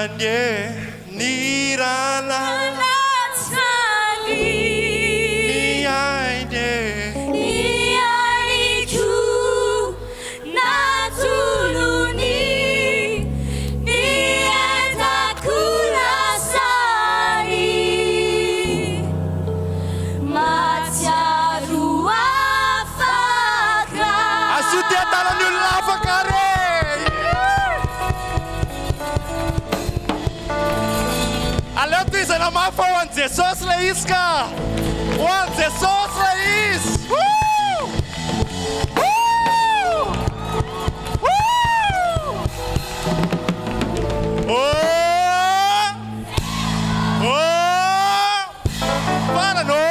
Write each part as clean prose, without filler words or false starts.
anie ny rà Nalatsany. Ny ainy e. Ny ainy koa natolony, ny entako lasany. Mahatsiaro afaka. Asio dia tanan'ny olona afaka ary e! Aleo tohizana mafy fa ho an'i Jesosy ilay izy ka! Ho an'i Jesosy ilay izy! Woo! Woo! Woo! Oh! Oh! Farany oh!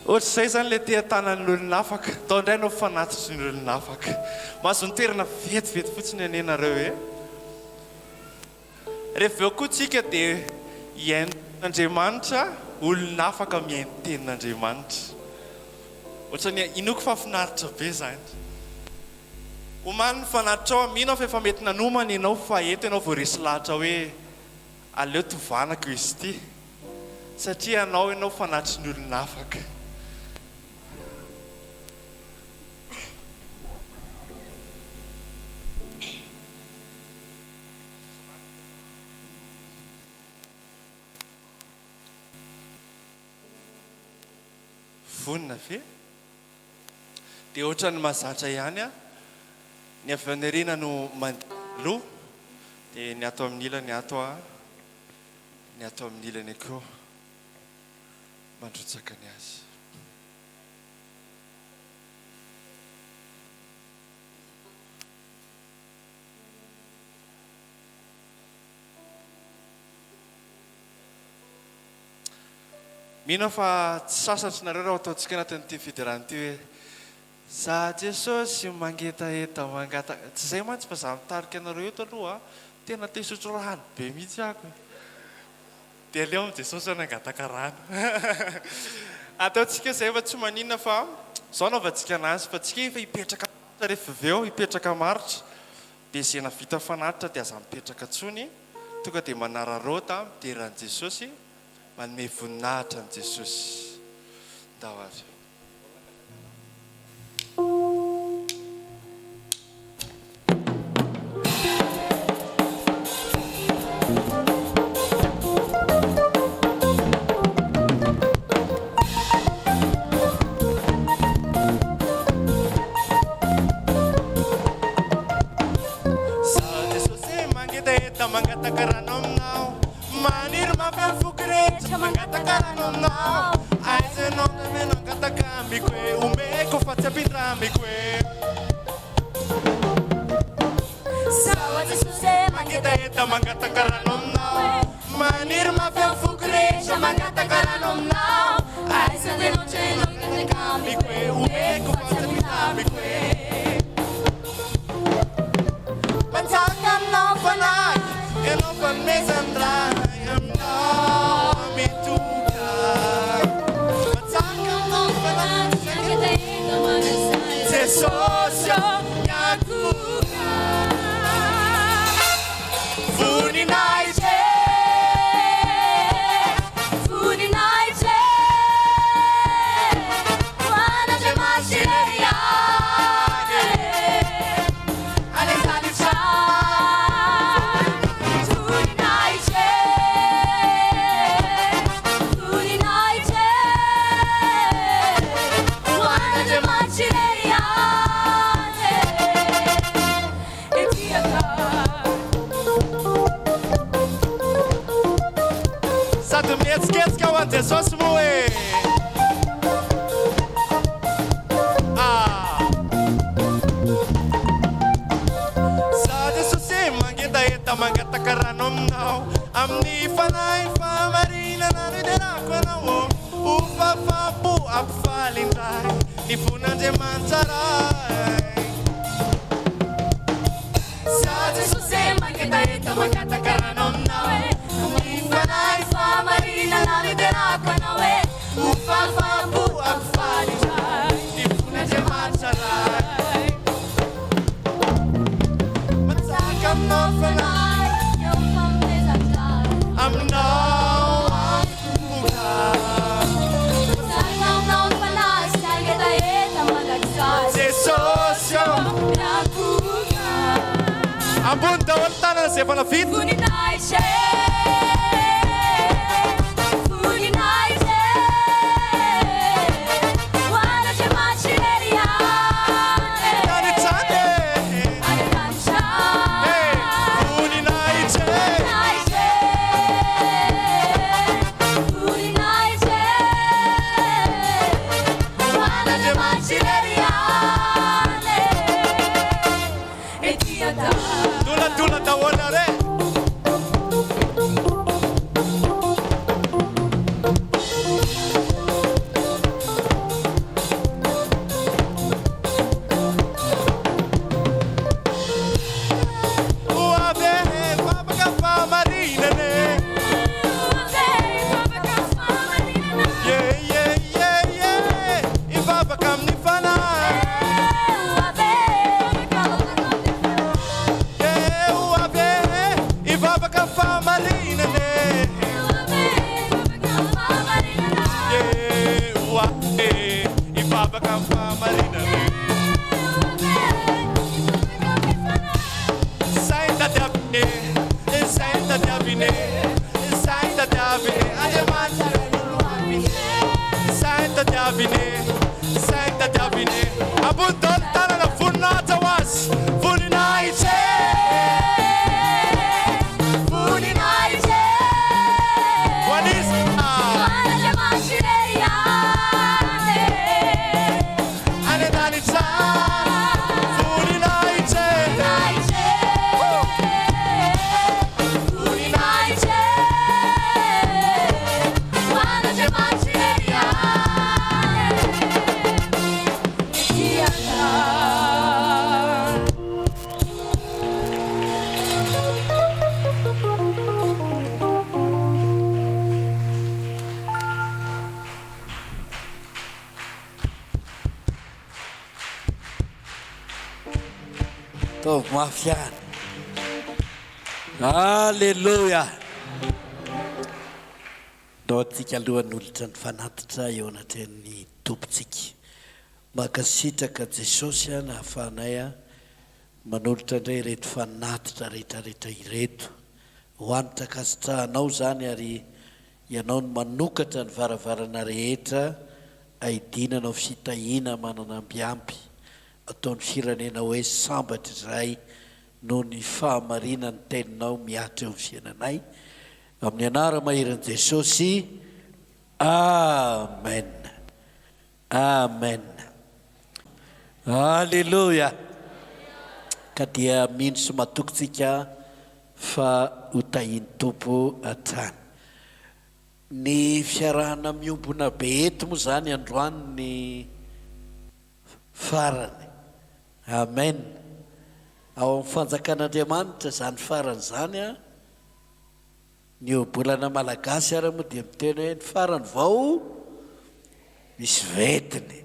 Ohatr'izay izany ilay teha-tanan'ny olona afaka. Atao indray anao fanatitry ny olona afaka. Mahazo ny toerana vetivety fotsiny anie nareo e. Rehefa avy eo koa tsika dia hihaino tenin'Andriamanitra, olona afaka mihaino tenin'Andriamanitra. Ohatran'ny inoako fa finaritra be izany. Omany ny fanatitrao, mino aho fa efa mety nanomana ianao fa eto ianao vao resy lahatra hoe aleo tovanako izy ity satria anao ianao fanatitry ny olona afaka. Vonona ve? Dia ohatran'ny mahazatra ihany an, ny avy any aoriana no mandeha aloha, dia ny ato amin'ny ilany ato an, ny ato amin'ny ilany koa mandrotsaka ny azy. Mino aho fa tsy sasatry nareo raha ataontsika anatin'ity fiderana ity hoe Za Jesosy mangetaheta mangataka, tsy izay mantsy fa za mitarika anareo eto aloha tena te hisotro rano be mihitsy ako e. Dia aleo amin'i Jesosy aho nangataka rano. Ataontsika izay fa tsy maninona fa izao anaovantsika anazy fa tsika efa hipetraka maharitra rehefa avy eo, hipetraka maharitra. Dia izay nahavita fanatitra dia aza mipetraka intsony, tonga dia manararaota midera an'i Jesosy, manome voninahitra an'i Jesosy. Ndao ary. Zaho Jesosy mangetaheta mangataka rano aminao Maniry mafy ny foko rehetra mangataka rano aminao Aiza ianao no mangataka amiko e Omeko fa tsy ampindramiko e Zaho Jesosy mangetaheta mangataka rano aminao Maniry mafy ny foko rehetra mangataka rano aminao Aiza ianao no mangataka amiko e Omeko fa tsy ampindramiko e Mpanjaka aminao fanahy Ianao fanomezan-dRay aminao mitoka Mpanjaka aminao fanahy Jesosy ô miankohoka Voninahitra e Voninahitra e Ho an'Andriamanitra irery ihany e Any an-danitra Voninahitra e Voninahitra e Ho an'Andriamanitra irery ihany e Ety an-tany. Sady mihetsiketsika ho an'i Jesosy moa e! Ah! Za Jesosy mangetaheta mangataka rano aminao Amin'ny fanahy fahamarinana no iderako anao ô Ho fahafaham-po hampifaly indray ny fon'Andriamanitra Ray. Za Jesosy e mangetaheta mangataka rano aminao e Ny fanahy fahamarinana no iderako. Hankalazako anao e Ho fahafaham-po hampifaly indray Ny fon'Andriamanitra Ray. Manjaka aminao ny Fanahy. Eo fanomezan-dray. Aminao ankohoka. Manjaka aminao ny Fanahy sy hangetaheta mandrakizay. Jesosy ô. Miankohoka. Ambony daholo ny tanana izay efa navita. Voninahitra e, voninahitra e, ho an'Andriamanitra irery ihany e. Any an-trano e. Any an-danitra. Hey, voninahitra e. Voninahitra e, voninahitra e, ho an'Andriamanitra irery ihany e. Ety an-tany. Doladola daholo ary e. Ho avy e, vavaka fahamarinana e. Ye, ye, ye, ye, hivavaka amin'ny fanahy. Ye, ho avy e, hivavaka fahamarinana e. Ye, ho avy e, hivavaka amin'ny fahamarinana e. Zay tadiavina e, zay tadiavina e, zay tadiavina e, Andriamanitra Zay tadiavina e, zay tadiavina e. Ambony daholo ny tanana, voninahitra ho azy, voninahitra e. Ho an'iza? Any an-danitra, voninahitra e. Ataovy mafy ihany. Aleloia! Ndao antsika aloha hanolotra ny fanatitra eo anatrehan'ny Tompontsika. Mankasitraka Jesosy a nahafahanay a manolotra indray ireto fanatitra rehetrarehetra ireto. Ho hanitra ankasitrahanao izany ary Ianao no manokatra ny varavarana rehetra ahidinanao fitahiana manana ambiampy ataon'ny firenena hoe sambatra izahay noho ny fahamarinan'ny teninao mihatra eo amin'ny fiainanay amin'ny anara-maherin'i Jesosy Amen Amen Alléluia Ka dia mino sy matoky tsika fa ho tahian'ny Tompo hatrany. Ny fiarahana miombona be eto moa izany androany ny farany. Amen. Ao amin'ny fanjakan'Andriamanitra izany farany izany an. Ny ohabolana malagasy ara moa dia miteny hoe ny farany vao misy ventiny.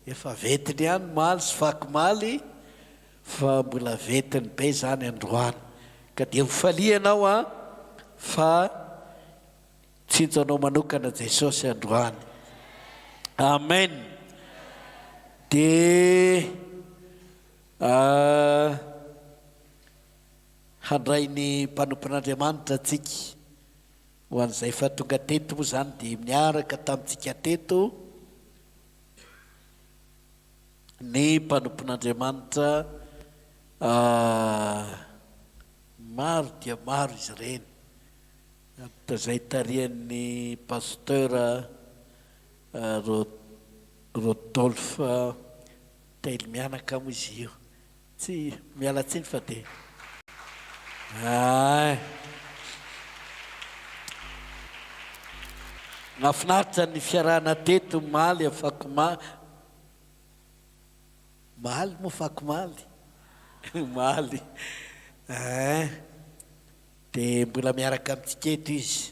Efa ventiny ihany omaly sy fakomaly fa mbola ventiny be izany androany. Ka dia mifalia ianao an fa tsinjo anao manokana Jesosy androany. Amen. Dia Handray ny mpanompon'Andriamanitra antsika. Ho an'izay efa tonga teto moa izany dia niaraka tamintsika teto ny mpanompon'Andriamanitra maro dia maro izy ireny, izay tarihan'ny Pasteur Rodolphe Telimianaka moa izy io. Tsy, miala tsiny fa dia hay. Nahafinaritra ny fiarahana teto omaly afak'omaly, omaly moa fakomaly? Omaly ein. Dia mbola miaraka amintsika eto izy.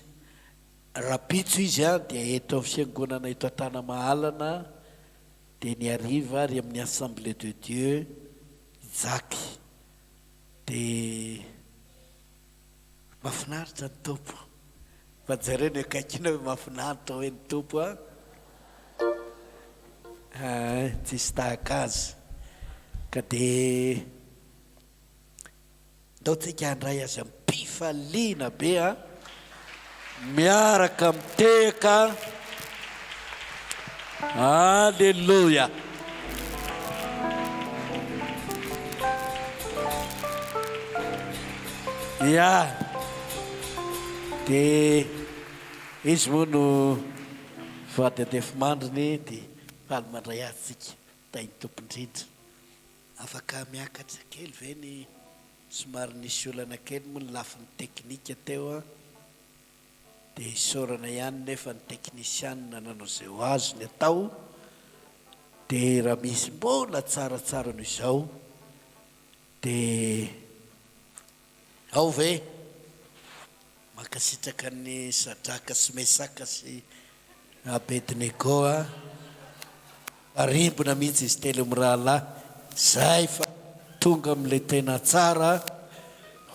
Rahampitso izy dia eto amin'ny fiangonana eto Antanamahalana dia ny hariva ary amin'ny Assemblée de Dieu Ijaky. Dia mahafinaritra ny Tompo. Fa jereo ny akaikinao hoe mahafinaritra hoe ny Tompo an! Aa tsisy tahaka azy. Ka dia ndao tsika handray azy am-pifaliana be an! Miaraka mitehaka. Aleloia! Ya! Dia izy moa no vady andefimandriny dia faly mandray azy tsika. Tahin'ny Tompo indrindra. Afaka miakatra kely ve ny somary nisy olana kely moa ny lafiny teknika teo an! Dia isaorana ihany nefa ny teknisianina nanao izay ho azony atao dia raha misy mbola tsaratsara noho izao dia ao ve? Mankasitraka an'i Sadraka sy Mesaka sy Abednego a! Farimbona mihitsy izy telo mirahalahy zay fa tonga amin'ilay tena tsara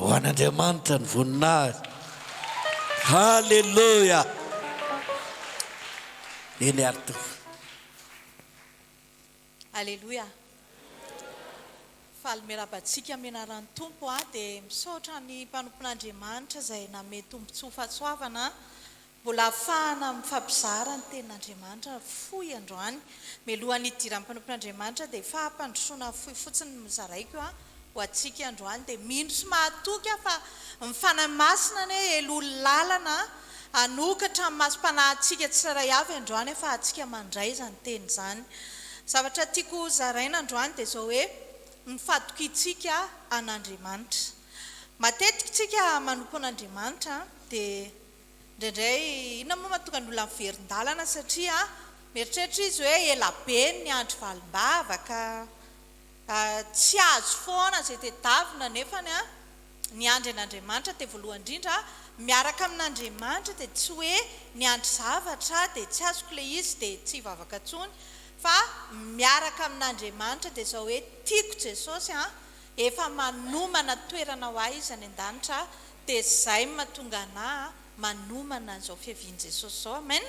ho an'Andriamanitra ny voninahiny. Haleloia! Eny ary Tompo. Aleloia! Faly miarahaba antsika amin'ny anaran'ny Tompo aho dia misaotra ny mpanompon'Andriamanitra izay namehy tombontsoa fahasoavana Mbola ahafahana mifampizara ny tenin'Andriamanitra fohy androany. Mialohan'ny hidiran'ny mpanompon'Andriamanitra dia fampandrosoana fohy fotsiny no zaraiko ho antsika androany. Dia mino sy mahatoky aho fa ny Fanahy Masina anie heloha lalana hanokatra ny masom-panahintsika tsirairay avy androany ahafahantsika mandray izany teny izany. Zavatra tiako hozaraina androany dia izao hoe ny fatokiantsika an'Andriamanitra. Matetika isika manompo an'Andriamanitra dia Indraindray, inona moa mahatonga ny olona miverin-dalana satria mieritreritra izy hoe ela be ny niandry valim-bavaka, tsy azo foana izay tedavina nefany niandry an'Andriamanitra dia voalohany indrindra miaraka amin'Andriamanitra dia tsy hoe niandry zavatra dia tsy azoko ilay izy dia tsy hivavaka intsony fa miaraka amin'Andriamanitra dia izao hoe tiako Jesosy an, efa manomana toerana ho ahy Izy any an-danitra Dia izay no mahatonga anah manomana an'izao fiavian'i Jesosy izao. Amen.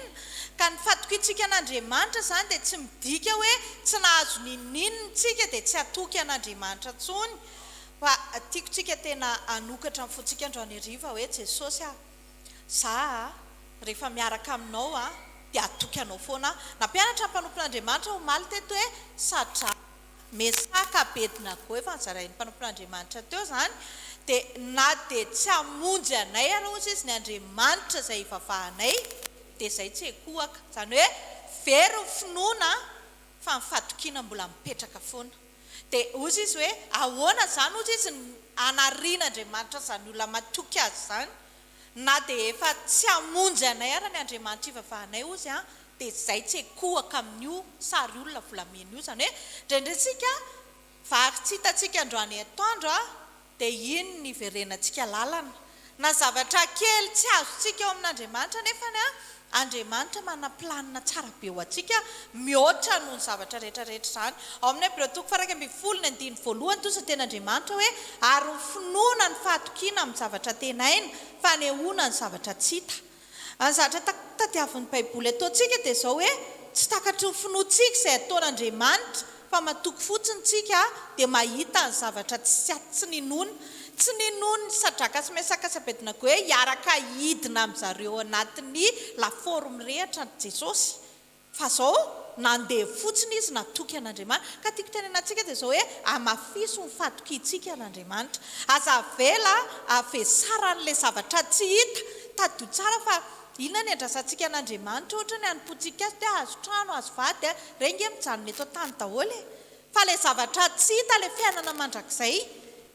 Ka ny fatokiantsika an'Andriamanitra izany dia tsy midika hoe tsy nahazo n'inon'inona isika dia tsy hatoky an'Andriamanitra intsony. Fa tiako tsika tena hanokatra ny fontsika androany hariva hoe Jesosy ah, za ah, rehefa miaraka aminao ah, dia hatoky anao foana aho. Nampianatra ny mpanompon'Andriamanitra omaly teto hoe sadra. Mesaka Abednago efa nozarain'ny mpanompon'Andriamanitra teo izany, dia na dia tsy hamonjy anay ary hozy izy ny Andriamanitra izay ivavahanay, dia izay tsy hekohaka. Izany hoe very ny finoana fa ny fatokiana mbola mipetraka foana. Dia hozy izy hoe ahoana izany hozy izy ny hanarian'Andriamanitra izany olona matoky azy izany? Na dia efa tsy hamonjy anay ara ny Andriamanitra ivavahanay hozy an, dia izay tsy ekohaka amin'io sary olona volamena io. Izany hoe indraindray tsika vary tsy hitantsika androany atoandro an, dia iny no iverenantsika lalana. Na zavatra kely tsy azontsika eo amin'Andriamanitra nefany an, Andriamanitra manana planina tsara be ho antsika mihoatra noho ny zavatra rehetra rehetra izany. Ao amin'ny Hebreo toko faha 11 ny andininy voalohany toa izay tenin'Andriamanitra hoe, Ary ny finoana ny fahatokiana amin'ny zavatra antenaina, fanehoana ny zavatra tsy hita. Ny zavatra tadiavin'ny Baiboly ataontsika dia izao hoe, tsy takatry ny finoantsika izay ataon'Andriamanitra, fa matoky fotsiny tsika dia mahita ny zavatra tsy tsy ninoana. Tsy ninoan'i Sadraka sy Mesaka sy Abednego hoe hiaraka hidina amin'zareo anatin'ny lafaoro mirehitra Jesosy. Fa zao nandeha fotsiny izy natoky an'Andriamanitra. Ka tiako tenenina antsika dia zao hoe amafiso ny fatokiantsika an'Andriamanitra. Aza avela havesaran'ilay zavatra tsy hita. Tadidio tsara fa Inona ny andrasantsika an'Andriamanitra ohatra ny hanompoantsika azy hoe azo trano, azo vady a, reny nge mijanona eto an-tany daholo e! Fa ilay zavatra tsy hita ilay fiainana mandrakizay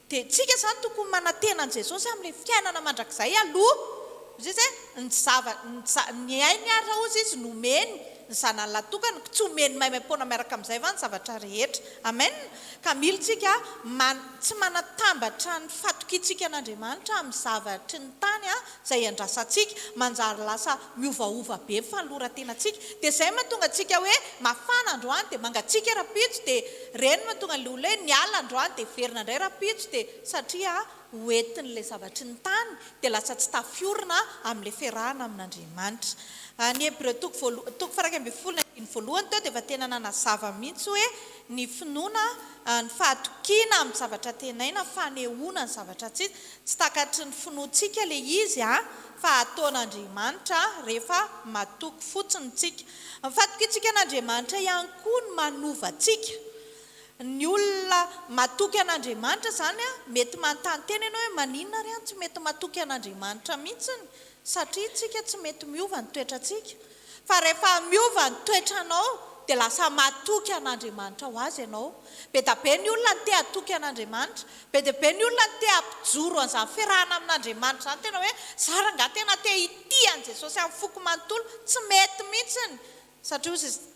dia tsika izany tokony manantena an'i Jesosy amin'ilay fiainana mandrakizay aloha, hozy izy hoe ny zava ny ainy ary hozy izy nomeny, Ny Zanany Lahy-tokana, ko tsy omeny maimaim-poana miaraka amin'izay va ny zavatra rehetra? Amen! Ka mila isika man, tsy manatambatra ny fatokiantsika an'Andriamanitra amin'ny zavatry ny tany izay iandrasantsika, manjary lasa miovaova be ny fanoloran-tenantsika. Dia izay mahatonga antsika hoe mafana androany dia mangatsiaka rahampitso, dia ireny mahatonga an'ilay olona hoe niala androany dia hiverina indray rahampitso, dia satria ho entin'ilay zavatry ny tany dia lasa tsy tafiorina amin'ilay fiarahana amin'Andriamanitra. Ny Hebreo toko voalo, toko faha 11 ny andininy voalohany teo dia efa tena nanazava mihitsy hoe ny finoana, ny fahatokiana amin'ny zavatra antenaina, fanehoana ny zavatra tsy tsy takatry ny finoantsika ilay izy fa ataon'Andriamanitra rehefa matoky fotsiny isika. Ny fahatokiantsika an'Andriamanitra ihany koa no manova antsika. Ny olona matoky an'Andriamanitra izany an, mety manontany tena ianao hoe maninona ary aho no tsy mety matoky an'Andriamanitra mihitsiny? Satria tsika tsy mety miova ny toetrantsika. Fa rehefa miova ny toetranao dia lasa matoky an'Andriamanitra ho azy ianao. Be da be ny olona no te hatoky an'Andriamanitra. Be dia be ny olona no te hampijoro an'izany fiarahana amin'Andriamanitra izany. Tena hoe za rangahy tena te hitia an'i Jesosy amin'ny foko manontolo. Tsy mety mihitsiny. Satria hozy izy.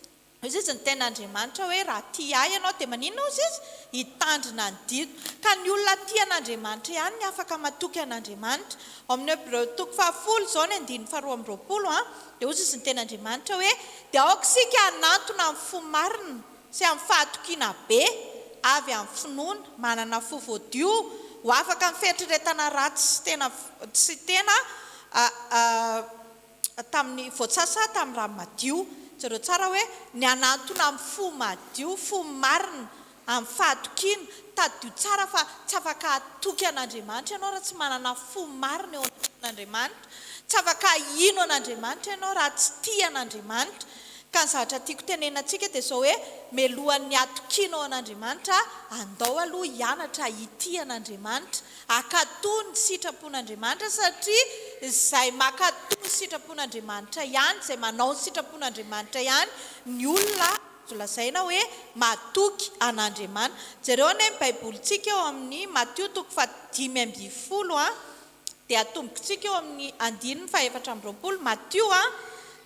Hoy izy ny tenin'Andriamanitra hoe raha tia ahy ianao dia maninona hozy izy? Hitandrina ny didiko. Ka ny olona tia an'Andriamanitra ihany ny afaka matoky an'Andriamanitra. Ao amin'ny Hebreo toko fahafolo izao ny andininy faharoa amby 20 an, dia hozy izy ny tenin'Andriamanitra hoe dia aoka isika hanantona amin'ny fo marina sy amin'ny fahatokiana be avy amin'ny finoana, manana fo voadio ho afaka amin'ny fieritreretana ratsy sy tena sy tena tamin'ny voatsasa tamin'ny rano madio. Jereo tsara hoe ny hanantona amin'ny fo madio, fo marina, amin'ny fahatokiana. Tadidio tsara fa tsy afaka hatoky an'Andriamanitra ianao raha tsy manana fo marina eo anatrehan'Andriamanitra. Tsy afaka hino an'Andriamanitra ianao raha tsy tia an'Andriamanitra. Ka ny zavatra tiako tenenina antsika dia izao hoe melohan'ny hatokianao an'Andriamanitra, andao aloha hianatra hitia an'Andriamanitra. Hankatò ny sitrapon'Andriamanitra satria izay mankatò ny sitrapon'Andriamanitra ihany, izay manao ny sitrapon'Andriamanitra ihany ny olona azo lazaina hoe matoky an'Andriamanitra. Jereo anie ny Baibolintsika eo amin'ny Matio toko fahadimy ambin'ny folo a, dia atombokintsika eo amin'ny andininy faha-24, Matio a,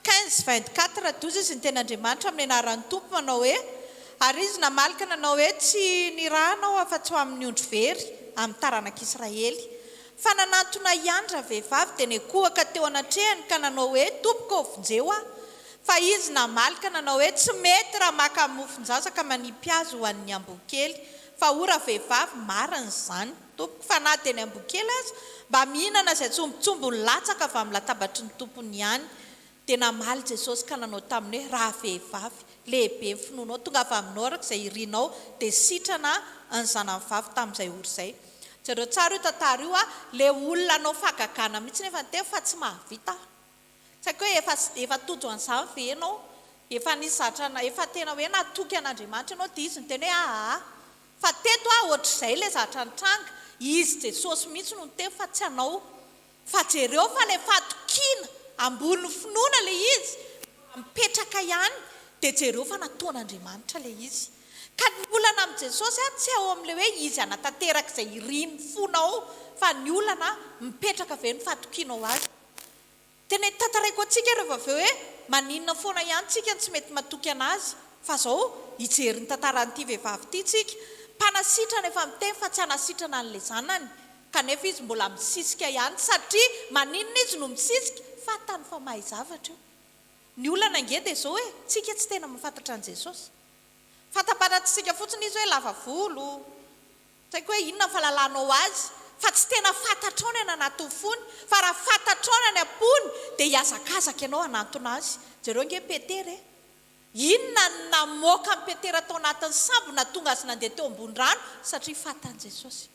15, 24, Doza izy niteny Andriamanitra amin'ny anaran'ny Tompo manao hoe, Ary izy namaly ka nanao hoe, Tsy nirahana aho afa-tsy ho amin'ny ondry very amin'ny taranak'Israely. Fa nanantona ihany ravehivavy dia nikohaka teo anatrehany ka nanao hoe, Tompoko ô, vonjeo aho. Fa izy namaly ka nanao hoe, Tsy mety raha maka mofon-jaza ka manipy azy ho an'ny amboa kely. Fa hoy ravehivavy, Marina izany. Tompoko, fa na dia ny amboa kely aza mba mihinana izay tsombintsombiny latsaka avy amin'ny latabatry ny tompony ihany. Dia namaly Jesosy ka nanao taminy hoe, Rahavehivavy, lehibe ny finoanao, tonga avy aminao araka izay irinao, dia sitrana ny zanany vavy tamin'izay ora izay. Jereo tsara io tantara io, ilay olona hanao fahagagana mihitsy nefa niteny fa tsy mahavita aho. Tsy haiko hoe efa efa tojo an'izany ve ianao? Efa nisy zatra efa tena hoe natoky an'Andriamanitra ianao dia Izy niteny hoe aa. Fa teto aho ohatr'izay ilay zatra nitranga, Izy Jesosy mihitsy no niteny fa tsy anao. Fa jereo fa ilay fatokiana ambonin'ny finoana ilay izy mba mipetraka ihany dia jereo fa nataon'Andriamanitra ilay izy. Ka ny olana amin'i Jesosy tsy ao amin'ilay hoe Izy hanatanteraka izay irin'ny fonao fa ny olana mipetraka ve ny fatokianao Azy. Tena tantaraiko antsika rehefa avy eo hoe maninona foana ihany tsika no tsy mety matoky anazy fa zao hijery ny tantaran'ity vehivavy ity tsika, mpanasitrana efa miteny fa tsy hanasitrana an'ilay zanany kanefa izy mbola misisika ihany satria maninona izy no misisika? Fantany fa mahay zavatra io. Ny olana ange dia zao e, tsika tsy tena mahafantatra an'i Jesosy. Fantampatatsika fotsiny izy hoe lava volo, Tsy haiko hoe inona ny fahalalanao azy fa tsy tena fantatrao ny any anatin'ny fony fa raha fantatrao ny any am-pony dia hihazakazaka ianao hanantona azy. Jereo ange Petera e! Inona no namoaka an'i Petera tao anatin'ny sambo nahatonga azy nandeha teo ambony rano? Satria fantan'i Jesosy.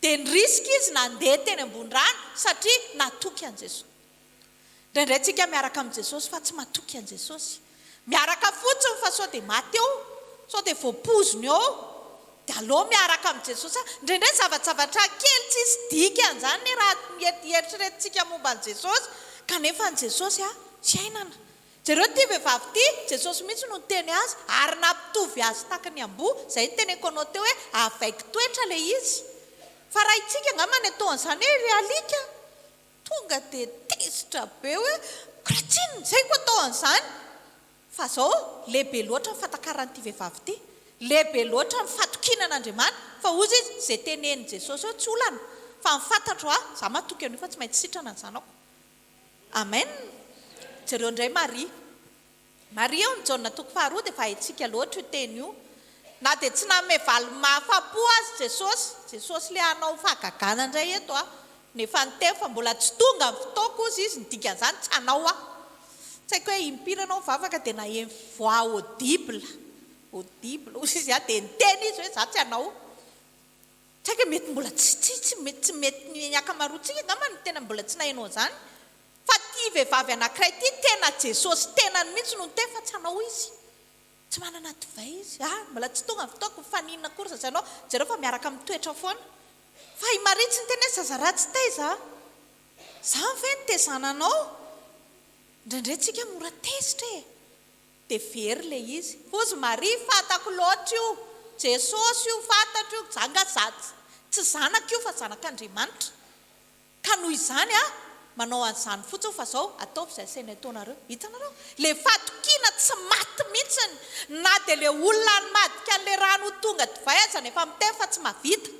Dia nirisika izy nandeha teny ambony rano satria natoky an'i Jesosy. Indraindray tsika miaraka amin'i Jesosy fa tsy matoky an'i Jesosy. Miaraka fotsiny fa sao dia maty eo, sao dia voapoziny eo. Dia aleo miaraka amin'i Jesosy. Indraindray zavajavatra kely tsisy dikany izany ny raha eritreretintsika momba an'i Jesosy, kanefa an'i Jesosy fiainana. Jereo ity vehivavy ity, Jesosy mihitsy no niteny azy ary nampitovy azy tahaka ny amboa, izay no teneniko anao teo hoe avaiko toetra ilay izy. Fa raha itsika angamba ny atao an'izany hoe ry alika, Tonga dia tezitra be hoe kra tsinona izay ko atao an'izany! Fa zao, lehibe loatra ny fatakaran'ity vehivavy ity. Lehibe loatra ny fatokiana an'Andriamanitra. Fa hozy izy, izay tenenin'i Jesosy eo tsy olana. Fa ny fantatro a, za matoky an'io fa tsy maintsy sitrana ny zanako. Amen! Jereo indray Maria. Maria ao amin'ny Jaona toko faharoa dia efa haintsika loatra io teny io. Na dia tsy nanome valiny mahafapo azy Jesosy, Jesosy ilay hanao fahagagana indray eto a, nefa niteny fa mbola tsy tonga ny fotoako hozy izy, ny dikan'izany tsy hanao aho. Tsy haiko hoe impiry ianao mivavaka dia naheno voix audible, audible hozy izy a, dia niteny izy hoe za tsy hanao. Tsy haiko hoe mety mbola tsy tsy tsy mety tsy mety ny ankamaroantsika angamba no tena mbola tsy naheno an'izany. Fa ity vehivavy anankiray ity tena Jesosy tenany mihitsy no niteny fa tsy hanao izy. Tsy manana divay izy. Ah, mbola tsy tonga ny fotoako, mifaninona akory zaza ianao. Jereo fa miaraka mitoetra foana. Fa i Maria tsy niteny hoe zaza ratsy taiza aho. Izany ve no tezana anao? Indraindray tsika mora tezitra e. Dia very ilay izy. Hozy Maria, fantako loatra io. Jesosy io, fantatro io. Za nga za tsy zanako io fa zanak'Andriamanitra. Ka noho izany aho manao an'izany fotsiny fa zao, ataovy izay asainy ataonareo. Hitanareo? Ilay fatokiana tsy maty mihitsiny. Na dia ilay olona nimadika an'ilay rano ho tonga divay aza nefa miteny fa tsy mahavita.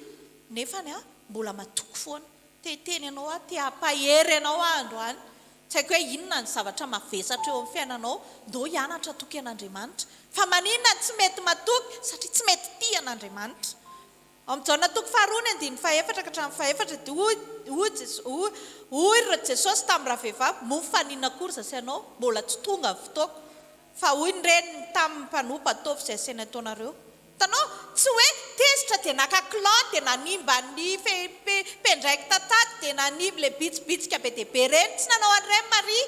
Nefany aho mbola matoky foana. Te hiteny anao aho, te hampahery anao aho androany. Tsy haiko hoe inona ny zavatra mavesatra eo amin'ny fiainanao, ndao hianatra hatoky an'Andriamanitra. Fa maninona no tsy mety matoky? Satria tsy mety tia an'Andriamanitra. Ao amin'ny Jaona toko faharoa ny andininy fahefatra ka hatramin'ny fahefatra dia hoy hoy Jeso hoy hoy ry Jesosy tamin'ny ravehivavy, moa mifaninona akory izaho sy ianao? Mbola tsy tonga ny fotoako. Fa hoy ny reniny tamin'ny mpanompo, ataovy izay asaina ataonareo. Hitanao? Tsy hoe tezitra dia naka clan dia nanimba ny fe pe mpiandraikitra tato dia nanimba ilay bitsibitsika be dia be ireny. Tsy nanao an'ireny Maria.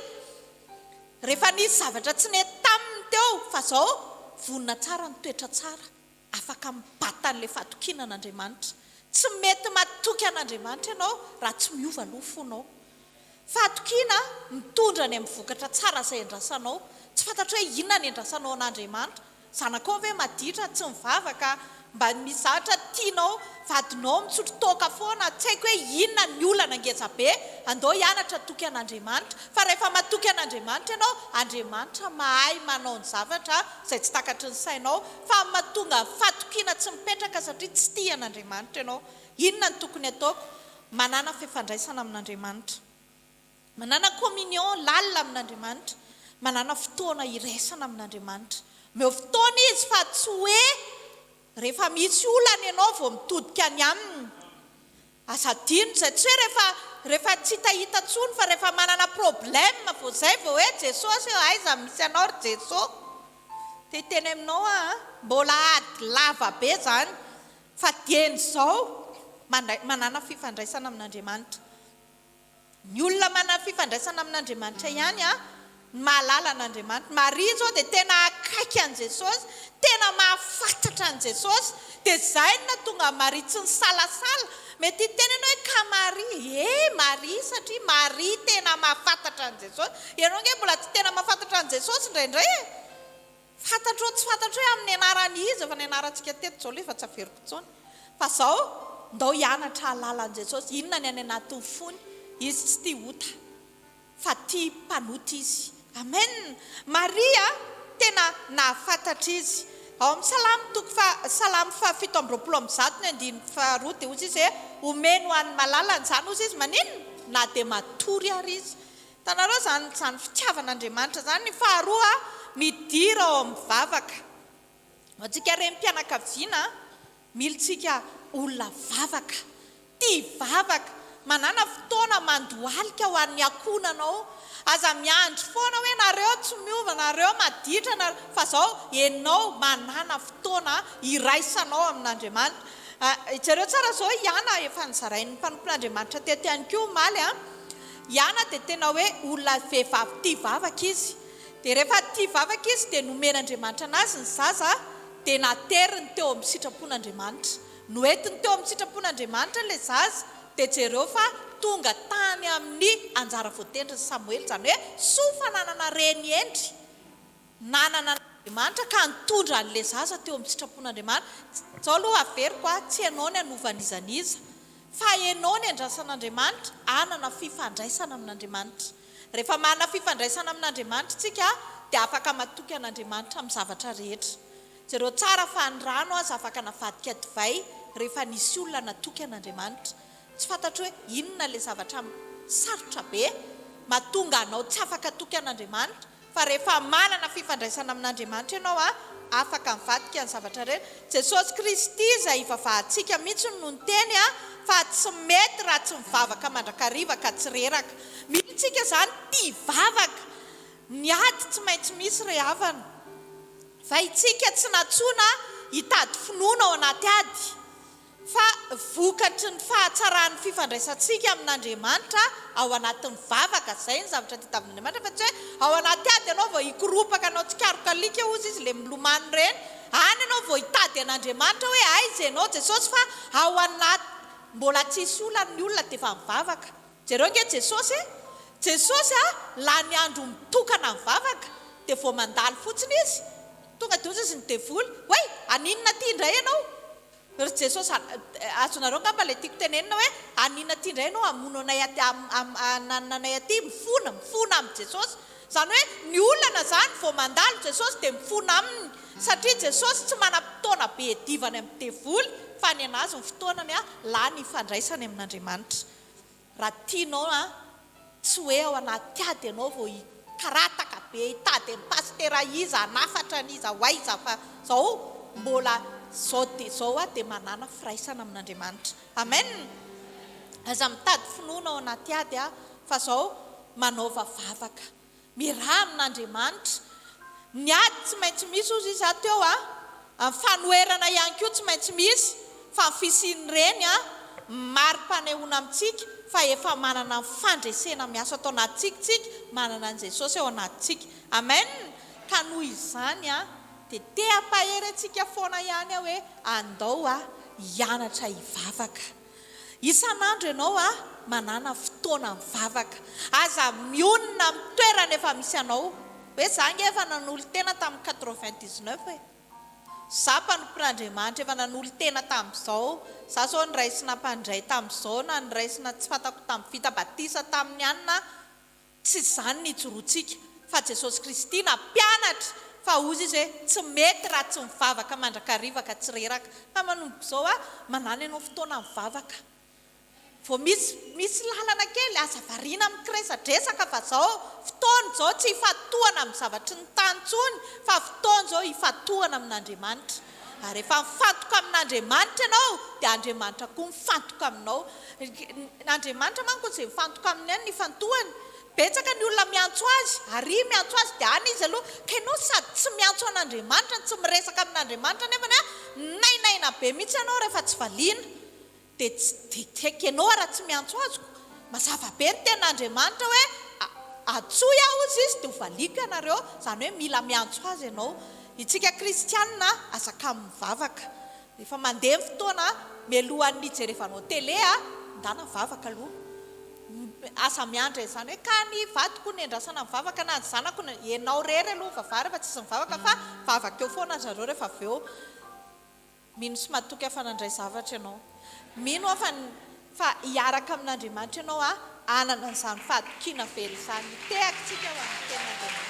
Rehefa nisy zavatra tsy nety taminy teo, fa izao, vonona tsara ny toetra tsara. Afaka mibata an'ilay fahatokiana an'Andriamanitra. Tsy mety matoky an'Andriamanitra ianao raha tsy miova aloha fonao. Fahatokiana mitondra any amin'ny vokatra tsara izay andrasanao. Tsy fantatro hoe inona ny andrasanao an'Andriamanitra. Zanakao ve maditra, tsy mivavaka, mba misy zavatra tianao, vadinao misotro toaka foana, tsy haiko hoe inona ny olana ngeza be, andao hianatra hatoky an'Andriamanitra. Fa rehefa matoky an'Andriamanitra ianao, Andriamanitra mahay manao ny zavatra izay tsy takatry ny sainao, fa mahatonga fatokiana tsy mipetraka satria tsy tia an'Andriamanitra ianao. Inona no tokony ataoko? Manàna fifandraisana amin'Andriamanitra. Manàna communion lalina amin'Andriamanitra. Manàna fotoana iraisana amin'Andriamanitra. Omeo fotoana Izy fa tsy hoe rehefa misy olana ianao vao mitodika any Aminy. Aza adino izay, tsy hoe rehefa rehefa tsy hitahita intsony fa rehefa manana problème vao izay vao hoe Jesosy ô aiza misy anao ry Jeso. Te hiteny aminao aho an, mbola ady lava be izany fa dieny izao mandray manana fifandraisana amin'Andriamanitra. Ny olona manana fifandraisana amin'Andriamanitra ihany no mahalala an'Andriamanitra. Maria izao dia tena akaiky an'i Jesosy, tena mahafantatra an'i Jesosy. Dia izay no nahatonga an'i Maria tsy nisalasala. Mety hiteny ianao hoe ka Maria? E, Maria satria Maria tena mahafantatra an'i Jesosy. Ianao ange mbola tsy tena mahafantatra an'i Jesosy indraindray e! Fantatrao tsy fantatrao hoe amin'ny anaran'iza, efa nianarantsika teto izao ilay fa tsy averiko intsony. Fa izao, ndao hianatra hahalala an'i Jesosy. Inona ny any anatin'ny fony? Izy tsy tia ota, fa tia mpanota Izy. Amen! Maria, tena nahafantatra Izy. Ao amin'ny Salamo toko faha, Salamo faha 127 ny andininy faharoa dia hoy Izy hoe, Omeny ho an'ny malalany izany, hoy Izy, maninona? Na dia matory ary izy. Hitanareo izany izany fitiavan'Andriamanitra izany. Ny faharoa, midira ao amin'ny vavaka. Ho antsika renim-pianakaviana, milintsika olona vavaka, tia vavaka, manàna fotoana mandohalika ho an'ny ankohonanao. Aza miandry foana hoe nareo tsy miova, nareo maditra, nareo, fa izao ianao manàna fotoana iraisanao amin'Andriamanitra. Jereo tsara izao i Ana efa nozarain'ny mpanompon'Andriamanitra teto ihany koa omaly an. I Ana dia tena hoe olona vehivavy tia vavaka izy. Dia rehefa tia vavaka izy dia nomen'Andriamanitra anazy ny zaza dia nateriny teo amin'ny sitrapon'Andriamanitra. Noentiny teo amin'ny sitrapon'Andriamanitra ilay zaza dia jereo fa tonga tany amin'ny anjara voatendrin'i Samoela. Izany hoe soa fa nanana reny hendry. Nanana an'Andriamanitra ka nitondra an'ilay zaza teo amin'ny sitrapon'Andriamanitra. Izao aloha averiko a, tsy ianao ny hanova an'iza n'iza, fa ianao ny andrasan'Andriamanitra hanana fifandraisana amin'Andriamanitra. Rehefa manana fifandraisana amin'Andriamanitra isika dia afaka matoky an'Andriamanitra amin'ny zavatra rehetra. Jereo tsara fa ny rano aza afaka navadika divay rehefa nisy olona natoky an'Andriamanitra. Tsy fantatro hoe inona ilay zavatra sarotra be mahatonga anao tsy afaka hatoky an'Andriamanitra, fa rehefa manana fifandraisana amin'Andriamanitra ianao, afaka mivadika ny zavatra rehetra. Jesosy Kristy izay ivavahantsika mihitsy no niteny fa tsy mety raha tsy mivavaka mandrakariva ka tsy reraka. Mila isika izany tia vavaka. Ny ady tsy maintsy misy ry havana. Fa itsika tsy nantsoina hitady finoana ao anaty ady. Fa vokatry ny fahatsaran'ny fifandraisantsika amin'Andriamanitra ao anatin'ny vavaka, izay ny zavatra tadiavin'Andriamanitra fa tsy hoe ao anaty ady ianao vao hikoropaka hanao tsikaroka alika hozy izy ilay milomano ireny, any ianao vao hitady an'Andriamanitra hoe aiza ianao Jesosy fa ao anaty mbola tsisy olana ny olona dia efa mivavaka. Jereo ange Jesosy e! Jesosy a, lany andro mitokana mivavaka dia vao mandalo fotsiny izy, tonga dia hozy izy ny devoly, oay! Haninona aty indray ianao? Ry Jesosy a, azonareo angamba ilay tiako tenenina hoe haninona aty indray ianao hamono anay aty, hananina anay aty, mifona, mifona amin'i Jesosy. Izany hoe ny olana izany vao mandalo Jesosy dia mifona aminy, satria Jesosy tsy manam-potoana be hiadivany amin'ny devoly fa ny an'azy ny fotoanany lany hifandraisany amin'Andriamanitra. Raha tianao an, tsy hoe ao anaty ady ianao vao hikarataka be hitady an'i pasitera iza hanafatra an'iza ho aiza fa zao mbola zao dia zao aho dia manàna firaisana amin'Andriamanitra. Amen! Aza mitady finoana ao anaty ady an, fa zao manaova vavaka. Miaraha amin'Andriamanitra. Ny ady tsy maintsy misy hozy izy ato eo a! Ny fanoherana ihany koa tsy maintsy misy fa ny fisian'ireny a, mari-panehoana amintsika fa efa manana ny fandresena miasa ato anatintsika tsika, manana an'i Jesosy ao anatintsika. Amen! Ka noho izany a, dia te hampahery antsika foana ihany aho hoe andao a, hianatra hivavaka. Isan'andro ianao a, manàna fotoana mivavaka. Aza mionona amin'ny toerana efa misy anao. Hoe za ange efa nanolo-tena tamin'ny 99 e. Za mpanompon'Andriamanitra efa nanolo-tena tamin'izao. Za zao noraisina mpandray tamin'izao na noraisina tsy fantako tamin'ny vita batisa tamin'ny anona. Tsy izany ny ijoroantsika fa Jesosy Kristy nampianatra fa hozy izy hoe tsy mety raha tsy mivavaka mandrakariva ka tsy reraka. Fa manomboka izao a, manana ianao fotoana mivavaka. Vao misy misy lalana kely, aza variana mikiresadresaka fa zao fotoana izao tsy hifantohana amin'ny zavatry ny tany intsony fa fotoana izao hifantohana amin'Andriamanitra. Ary rehefa mifantoka amin'Andriamanitra ianao dia Andriamanitra koa mifantoka aminao. Andriamanitra manko izay mifantoka aminy ihany no ifantohany. Betsaka ny olona miantso azy, ary miantso azy dia any izy aloha. Ka ianao sady tsy miantso an'Andriamanitra no tsy miresaka amin'Andriamanitra nefany an, minainaina be mihitsy ianao rehefa tsy valiana. Dia tsy dia tiako ianao raha tsy miantso azy ko. Mazava be ny tenin'Andriamanitra hoe antsoy aho hozy izy dia ho valiako ianareo, izany hoe mila miantso azy ianao. Itsika kristianina aza kamo mivavaka. Rehefa mandeha ny fotoana, mialohan'ny hijerevanao télé, ndana mivavaka aloha. Aza miandry an'izany hoe ka ny vadiko no endrasana mivavaka na ny zanako no, ianao irery aloha mivavaha rehefa tsisy mivavaka fa mivavaka eo foana zareo rehefa avy eo. Mino sy matoky aho fa nandray zavatra ianao. Mino aho fa fa hiaraka amin'Andriamanitra ianao hanana an'izany fahatokiana velona izany. Hitehaka isika ho an'ny Tenin'Andriamanitra.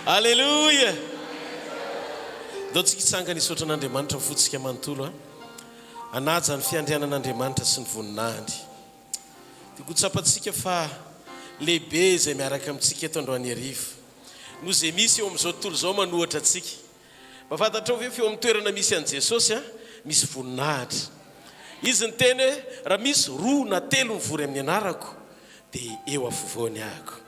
Aleloia! Ndao tsika hitsangana hisaotra an'Andriamanitra ny fontsika manontolo a. Hanaja ny fiandrianan'Andriamanitra sy ny voninahiny. Tiako ho tsapantsika fa lehibe izay miaraka amintsika eto androany hariva. Noho izay misy eo amin'izao tontolo izao manohatra antsika. Mba fantatrao ve fa eo amin'ny toerana misy an'i Jesosy a, misy voninahitra. Izy niteny hoe raha misy roa na telo mivory amin'ny anarako dia eo afovoany ahako.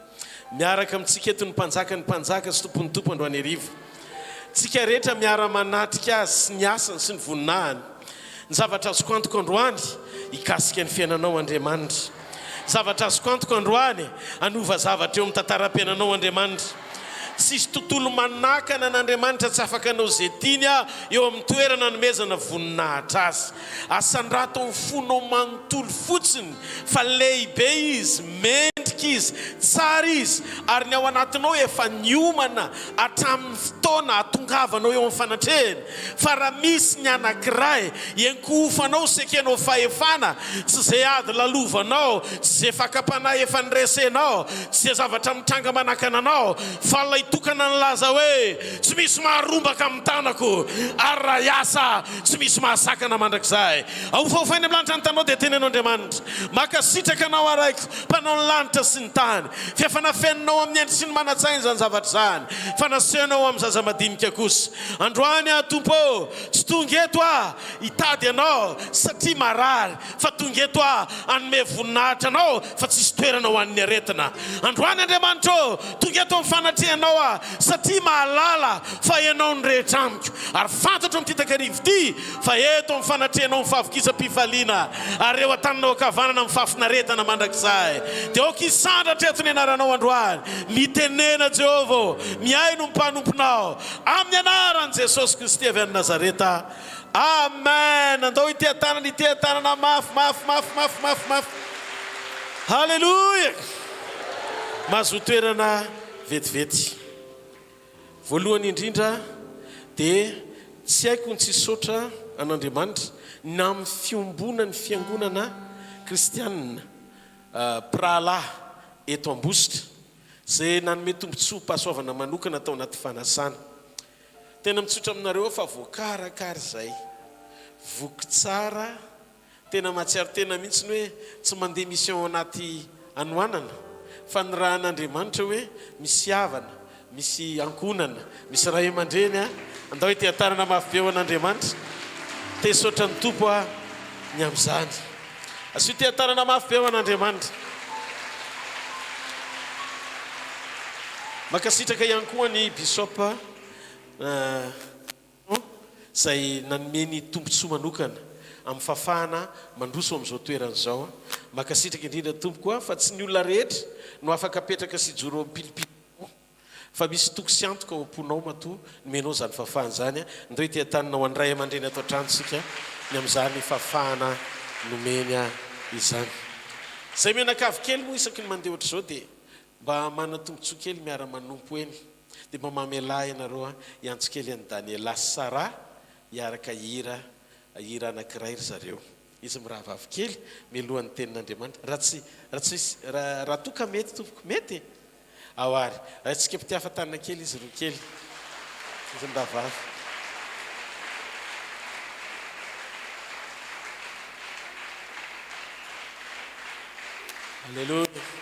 Miaraka amintsika eto ny Mpanjaka ny Mpanjaka sy Tompon'ny Tompo androany hariva. Tsika rehetra miara-manatrika Azy sy ny asany sy ny voninahiny. Ny zavatra azoko antoka androany, hikasika ny fiainanao Andriamanitra. Ny zavatra azoko antoka androany, hanova zavatra eo amin'ny tantaram-piainanao Andriamanitra. Tsisy tontolo manakana an'Andriamanitra tsy afaka hanao izay tiany eo amin'ny toerana anomezana voninahitra Azy. Asandrato amin'ny fonao manontolo fotsiny fa lehibe Izy, mendrika Izy, tsara Izy, ary ny ao anatinao efa niomana hatramin'ny fotoana. fotoana hahatongavanao eo amin'ny fanatrehany, fa raha misy ny anankiray iankohofanao sy ekenao fahefana, tsy izay ady lalovanao, tsy izay fakam-panahy efa niresenao, tsy izay zavatra mitranga manakana anao, fa ilay tokana nilaza hoe, Tsy misy maharombaka amin'ny tanako, ary raha hiasa, tsy misy mahasakana mandrakizay. Ahofahofainy amin'ny lanitra ny taninao, dia teneno Andriamanitra, Mankasitraka Anao aho Raiko, Mpanao ny lanitra sy ny tany. F'efa nafeninao amin'ny hendry sy ny manan-tsaina izany zavatra izany, fa nasehonao amin'ny zaza madinika kosa. Androany aho, Tompo ô, tsy tonga eto aho hitady Anao satria marary, fa tonga eto aho hanome voninahitra Anao fa tsisy toerana ho an'ny aretina. Androany, Andriamanitra ô, tonga eto amin'ny fanatrehanao aho satria mahalala fa Ianao no rehetra amiko, ary fantatro amin'ity takariva ity fa eto amin'ny fanatrehanao ny fahavokisam-pifaliana, ary eo an-taninao ankavanana ny fahafinaretana mandrakizay. Dia aoka hisandratra eto ny anaranao androany. Mitenena, Jehovah ô, mihaino ny mpanomponao. Amin'ny anaran'i Jesosy Kristy avy any Nazareta. Amen! Andao hiteha-tanana, hiteha-tanana mafy, mafy, mafy, mafy, mafy, mafy. Haleloia! Mahazoa toerana vetivety. Voalohany indrindra dia tsy haiko ny tsy hisaotra an'Andriamanitra ny amin'ny fiombonan'ny fiangonana kristianina mpirahalahy eto Ambositra izay nanome tombontsoam-pahasoavana manokana tao anaty fanasana. Tena mitsotra aminareo aho fa voakarakara izay. Voky tsara, tena mahatsiaro tena mihitsy ny hoe tsy mandeha mission ao anaty hanoanana fa nirahan'Andriamanitra hoe misy havana, misy ankohonana, misy ray aman-dreny a! Andao hiteha-tanana mafy be ho an'Andriamanitra. Te hisaotra ny Tompo aho ny amin'izany. Asio teha-tanana mafy be ho an'Andriamanitra. Mankasitraka ihany koa an'i Bishop izay nanome ny tombontsoa manokana amin'ny fahafahana mandroso amin'izao toerana izao. Mankasitraka indrindra tompoko a, fa tsy ny olona rehetra no afaka apetraka sy hijoro amin'ny pilipitra. Fa misy toky sy antoka ao am-ponao matoa nomenao izany fahafahana izany. Ndao hiteha-tanana ho an'ny ray aman-dreny ato an-trano isika ny amin'izany fahafahana nomeny izany. Izay mianakavy kely moa isaky ny mandeha ohatr'izao dia mba manan-tombontsoa kely miara-manompo eny. Dia mba mamelà ianareo hiantso kely an'i Daniela sy Sarah hiaraka hihira hira anankiray ry zareo. Izy mirahavavy kely mialohan'ny tenin'Andriamanitra. Raha tsy, raha tsy, raha, raha toa ka mety tompoko. Mety e? Ao ary. Raintsika mpitiafa tanana kely izy roa kely. Izy mirahavavy. Aleloia.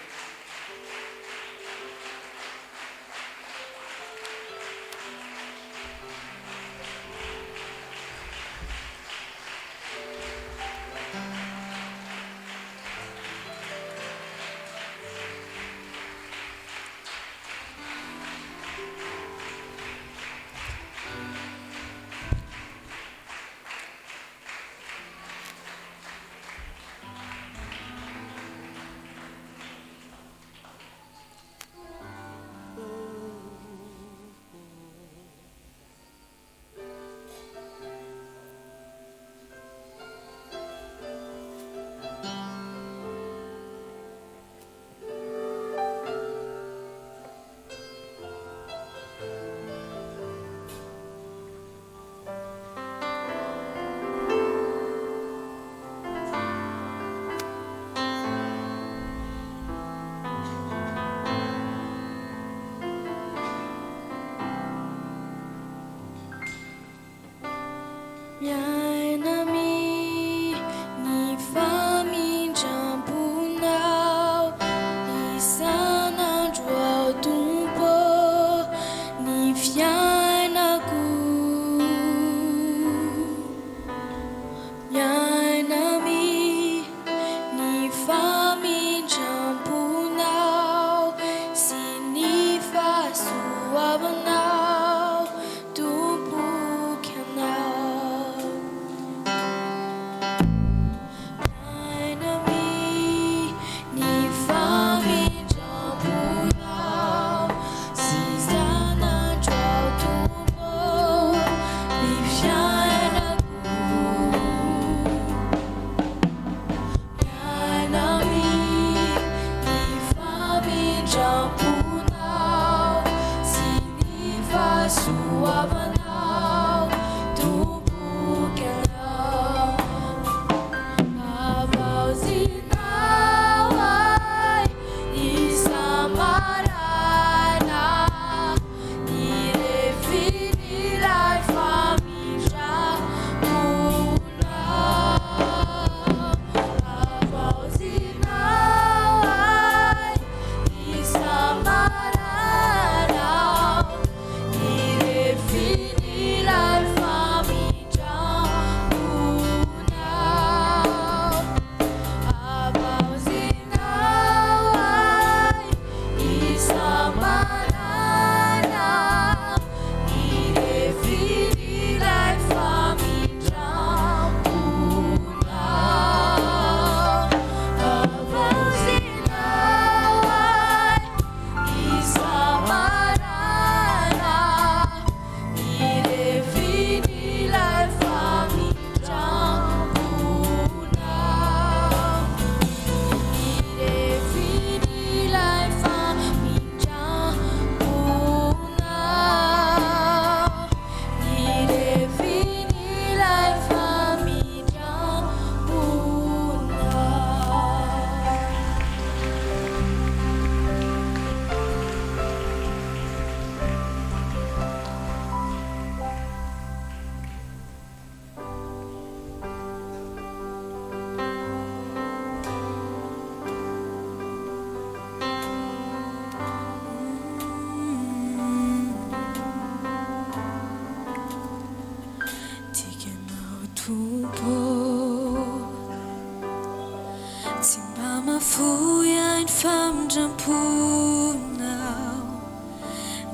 mahafoy ahy ny famindram-ponao,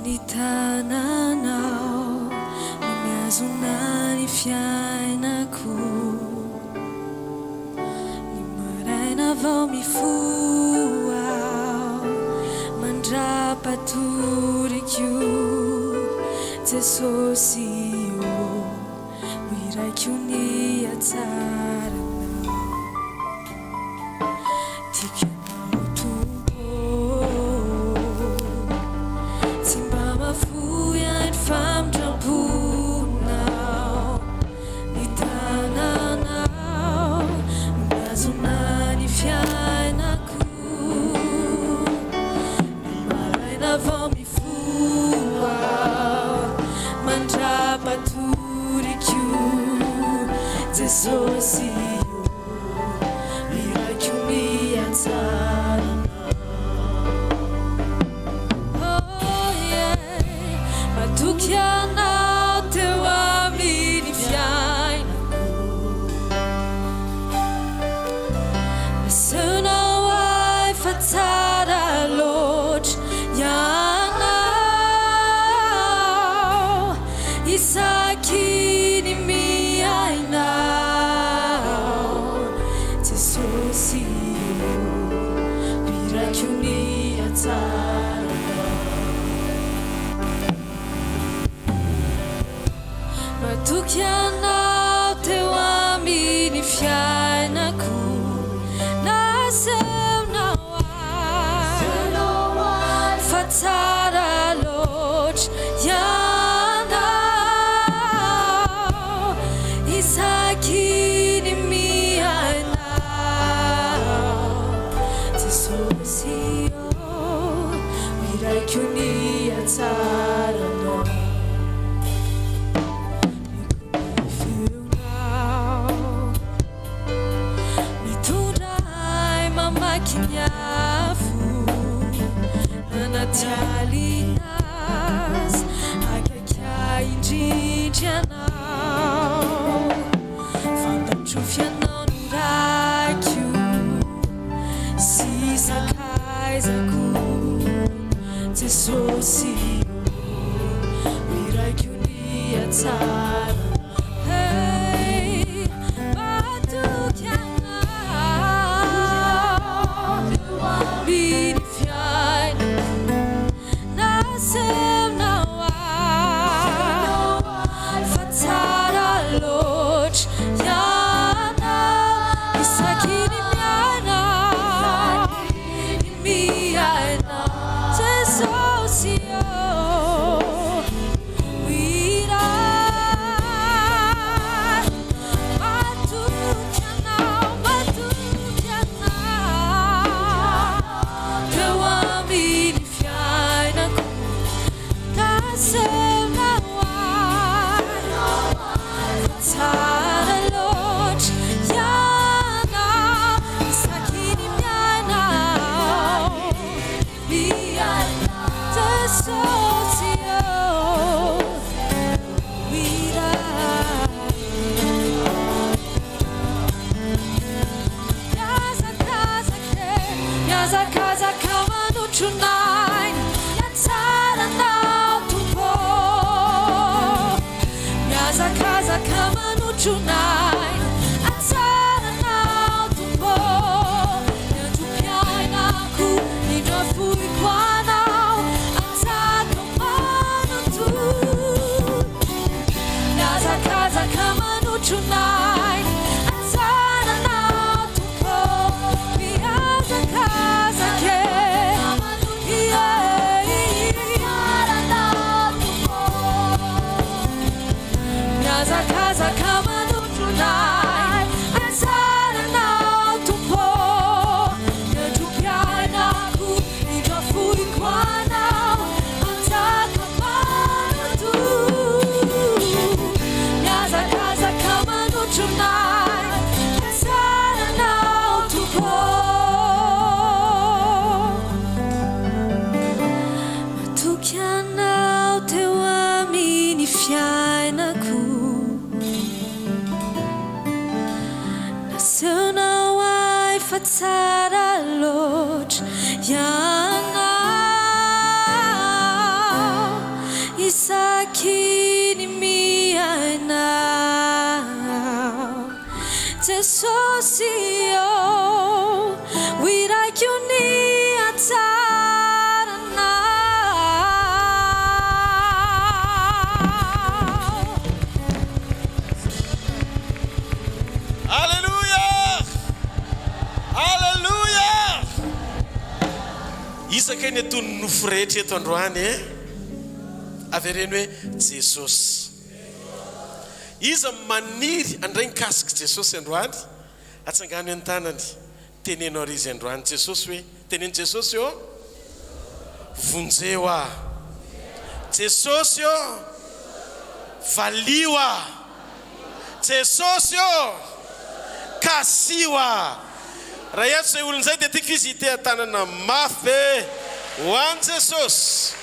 ny tananao no mihazona ny fiainako. Ny maraina vao mifoha aho, mandra-patoriko, Jesosy ô. Ho iraiko ny hatsaranao. Tiako ianao Tompo ô. Tsy mba mahafoy ahy ny famindram-ponao. Ny tananao no mihazona ny fiainako. Ny maraina vao mifoha aho mandra-patoriko Jesosy ô, miraiko ny hatsaranao. Oh yeah, matoky anao teo amin'ny fiainako. Nasehonao ahy fa tsara loatra Ianao isaky ny miaina aho Jesosy ô, biraiko ny hatsaranao. Matoky anao teo amin'ny fiainako Nasehonao ahy fa tsara loatra ianao Isaky ny miaina aho Jesosy ô, miraiko ny hatsaranao. Ny feonao mitondra ahy mamaky ny afo anaty alina aza akaiky ahy indrindra ianao. Fantatro f'ianao no raiko sy sakaizako Jesosy ô, miraiko ny hatsarana. Hey, matoky anao amin'ny fiainako. Nasehonao ahy fa tsara loatra ianao isaky ny miaina, ny miaina Jesosy ô, hira matoky anao, matoky anao teo amin'ny fiainako. Nasehonao ahy fa tsara loatra ianao isaky ny miaina aho, miaina Jesosy ô, hira. Mihazakazaka e, mihazakazaka manotrona aina ny hatsaranao Tompo ô. Mihazakazaka manotrona aina hatsaranao Tompo ô. Ny androm-piainako indro afoiko anao anjaka manontolo. Mihazakazaka manotrona ahy hatsaranao Tompo Mihazakazaka e Mihazakazaka manotrona ahy hatsaranao Tompo Ny androm-piainako indro afoiko. Iza kay ny anton'ny nofo rehetra eto androany e? Avereno hoe Jesosy. Iza no maniry handray ny kasik'i Jesosy androany? Atsangano ny tanany. Teneno àry izy androany. Jesosy hoe, teneno Jesosy ô, vonjeo aho. Jesosy ô, valio aho. Jesosy ô, kasiho aho. Raha hiantso izay olona izay dia tiako izy hiteha-tanana mafy be ho an'i Jesosy.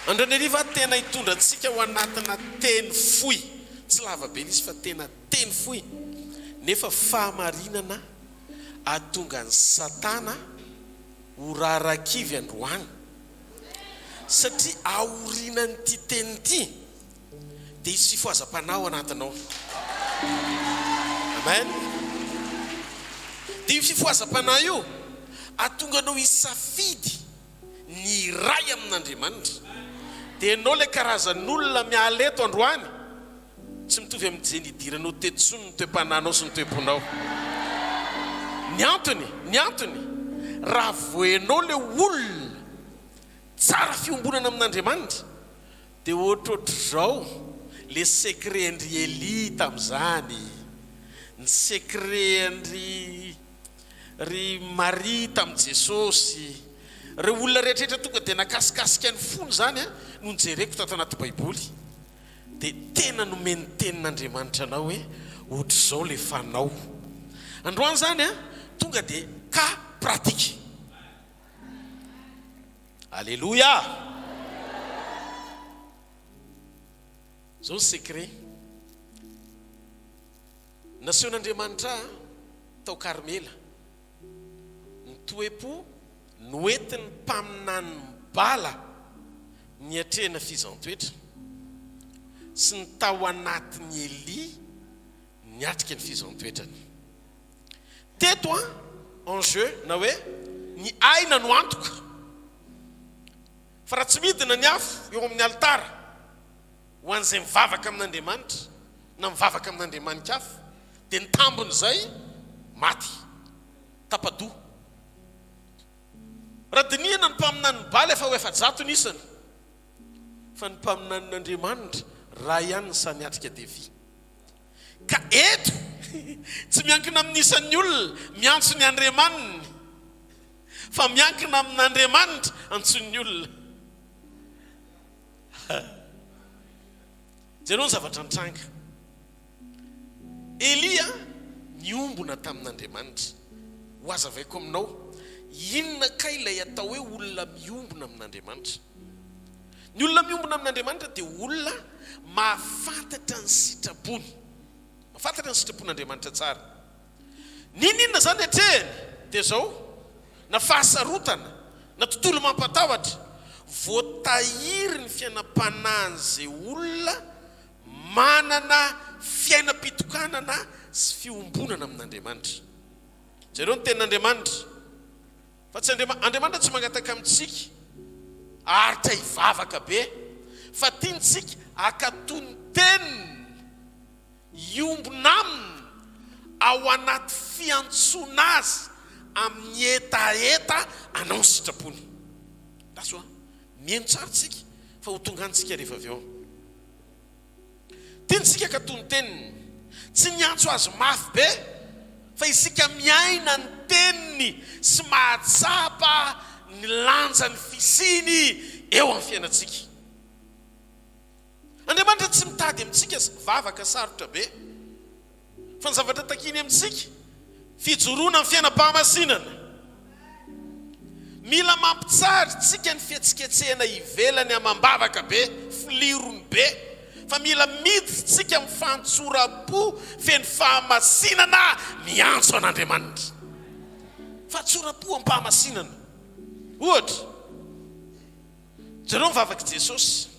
Androany hariva aho tena hitondra antsika ho anatina teny fohy. Tsy lava be ilay izy fa tena teny fohy nefa fahamarinana ahatonga an'i Satana ho rarakivy androany. Satria aorinan'ity teny ity dia hisy fifohazam-panahy ao anatinao. Amen. Dia io fifohazam-panahy io ahatonga anao hisafidy ny hiray amin'Andriamanitra. Dia ianao ilay karazan'olona miala eto androany, tsy mitovy amin'izay nidiranao teto intsony ny toe-panahinao sy ny toe-ponao. Ny antony, ny antony, raha vao ianao ilay olona tsara fiombonana amin'Andriamanitra, dia ohatrohatr'izao le secret-ndry Elia tamin'izany, ny secret-ndry ry Maria tamin'i Jesosy, ireo olona rehetrarehetra tonga dia nakasikasika ny fony izany no nojereko tato anaty baiboly dia tena nomen'ny tenin'Andriamanitra anao hoe ohatr'izao le fanao. Androany izany tonga dia cas pratique. Aleloia! Izao ny secret. Nasehon'Andriamanitra ahy tao Karmela ny toe-po noentin'ny mpaminanin'i Bala niatrehana fizan-toetra, sy ny tao anatin'i Elia niatrika ny fizan-toetrany. Teto an, enjeu na hoe ny aina no antoka. Fa raha tsy midina ny afo eo amin'ny alitara, ho an'izay mivavaka amin'Andriamanitra na mivavaka amin'andriamani-kafa, dia ny tambin'izay, maty. Tapa-doha. Raha dinihina ny mpaminanin'i Bala efa ho 400 ny isany, fa ny mpaminanin'Andriamanitra iray ihany ny sahy niatrika défi. Ka eto, tsy miankina amin'ny isan'ny olona miantso ny andriamaniny, fa miankina amin'Andriamanitra antsoin'ny olona. Jereo ny zavatra nitranga. Elia niombona tamin'Andriamanitra. Hohazavaiko aminao, inona kay ilay atao hoe olona miombona amin'Andriamanitra? Ny olona miombona amin'Andriamanitra dia olona mahafantatra ny sitrapony. Mahafantatra ny sitrapon'Andriamanitra tsara. N'inon'inona izany atrehiny dia izao, na fahasarotana, na tontolo mampatahotra, voatahiry ny fiainam-panahin'izay olona manana fiainam-pitokanana sy fiombonana amin'Andriamanitra. Jereo ny tenin'Andriamanitra, fa tsy Andriama, Andriamanitra tsy mangataka amintsika haharitra hivavaka be, fa tiantsika hankatò ny teniny. Hiombona aminy ao anaty fiantsoana azy amin'ny hetaheta hanao ny sitrapony. Lasa hoa, mihaino tsara tsika fa ho tonga any tsika rehefa avy eo. Tiantsika ka toa ny teniny. Tsy miantso azy mafy be fa isika miaina ny teniny sy mahatsapa ny lanjan'ny fisiany eo amin'ny fiainantsika. Andriamanitra tsy mitady amintsika vavaka sarotra be, fa ny zavatra takiany amintsika, fijoroana amin'ny fiainam-pahamasinana. Mila mampitsahatra tsika ny fihetsiketsehana ivelany amam-bavaka be, filirony be, fa mila miditra tsika amin'ny fahantsoram-po feno fahamasinana miantso an'Andriamanitra. Fahatsoram-po am-pahamasinana. Ohatra. Jereo ny vavak'i Jesosy.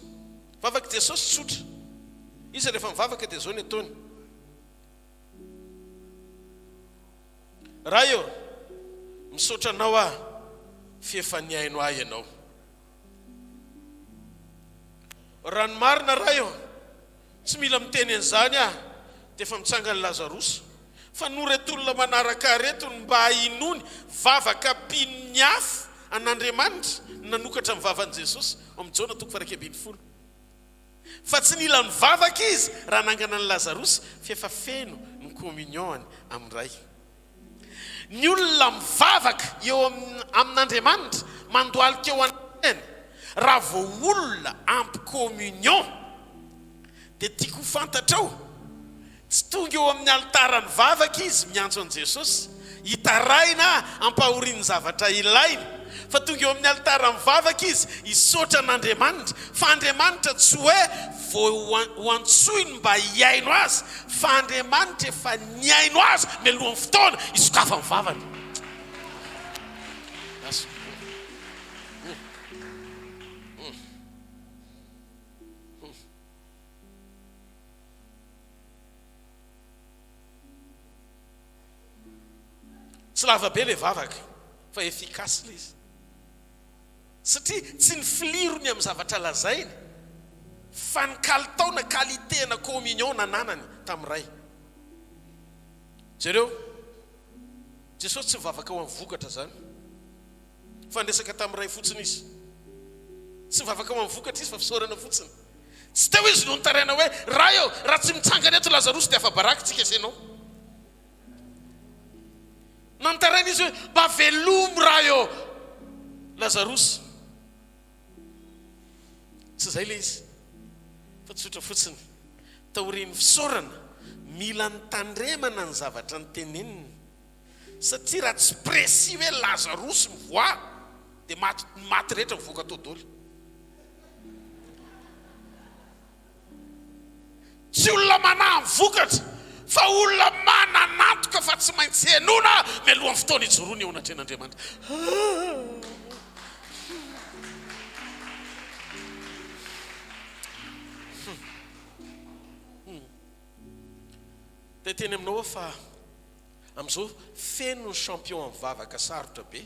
Vavak'i Jesosy tsotra. Izy rehefa mivavaka dia izao ny ataony. Ray ô, misaotra anao aho f'efa nihaino ahy ianao. Raha ny marina Ray ô, tsy mila miteny an'izany aho dia efa mitsangana Lazarosy. Fa noho ireto olona manaraka ahy ireto no mba hinoany vavaka mpino ny afo an'Andriamanitra no nanokatra ny vavan'i Jesosy ao amin'ny Jaona toko faha 11. Fa tsy nila nivavaka izy raha hanangana an'i Lazarosy f'efa feno ny communion-ny amin'ny Ray. Ny olona mivavaka eo amin'Andriamanitra, mandohalika eo anatrehany, raha vao olona ampy communion dia tiako ho fantatrao, tsy tonga eo amin'ny alitara nivavaka izy miantso an'i Jesosy, hitaraina ampahorian'ny zavatra ilainy, fa tonga eo amin'ny alitara mivavaka izy hisaotra an'Andriamanitra, fa Andriamanitra tsy hoe vao ho antsoiny mba hihaino azy, fa Andriamanitra efa nihaino azy mialohan'ny fotoana hisokafan'ny vavany. Tsy lava be ilay vavaka fa efficace ilay izy. Satria tsy ny filirony amin'ny zavatra lazainy fa ny kalitao na qualité na communion nananany tamin'ny Ray. Jereo, Jesosy tsy nivavaka ho an'ny vokatra izany fa niresaka tamin'ny Ray fotsiny Izy. Tsy nivavaka ho an'ny vokatra Izy fa fisaorana fotsiny. Tsy teo Izy no nitaraina hoe, Ray ô, raha tsy mitsangana eto Lazarosy dia afa-baraka tsika sy ianao. Nantaraina izy hoe, Mba velomy Ray ô! Lazarosy. Tsy izay ilay izy, fa tsotra fotsiny. Taorian'ny fisaorana, mila nitandremana ny zavatra noteneniny. Satria raha tsy précis hoe Lazarosy mivoaha, dia maty, ny maty rehetra mivoaka tao daholo. Tsy olona manahy ny vokatra fa olona manan'antoka fa tsy maintsy henoina mialohan'ny fotoana ijoroany eo anatrehan'Andriamanitra. Te hiteny aminao aho fa amin'izao feno ny champion amin'ny vavaka sarotra be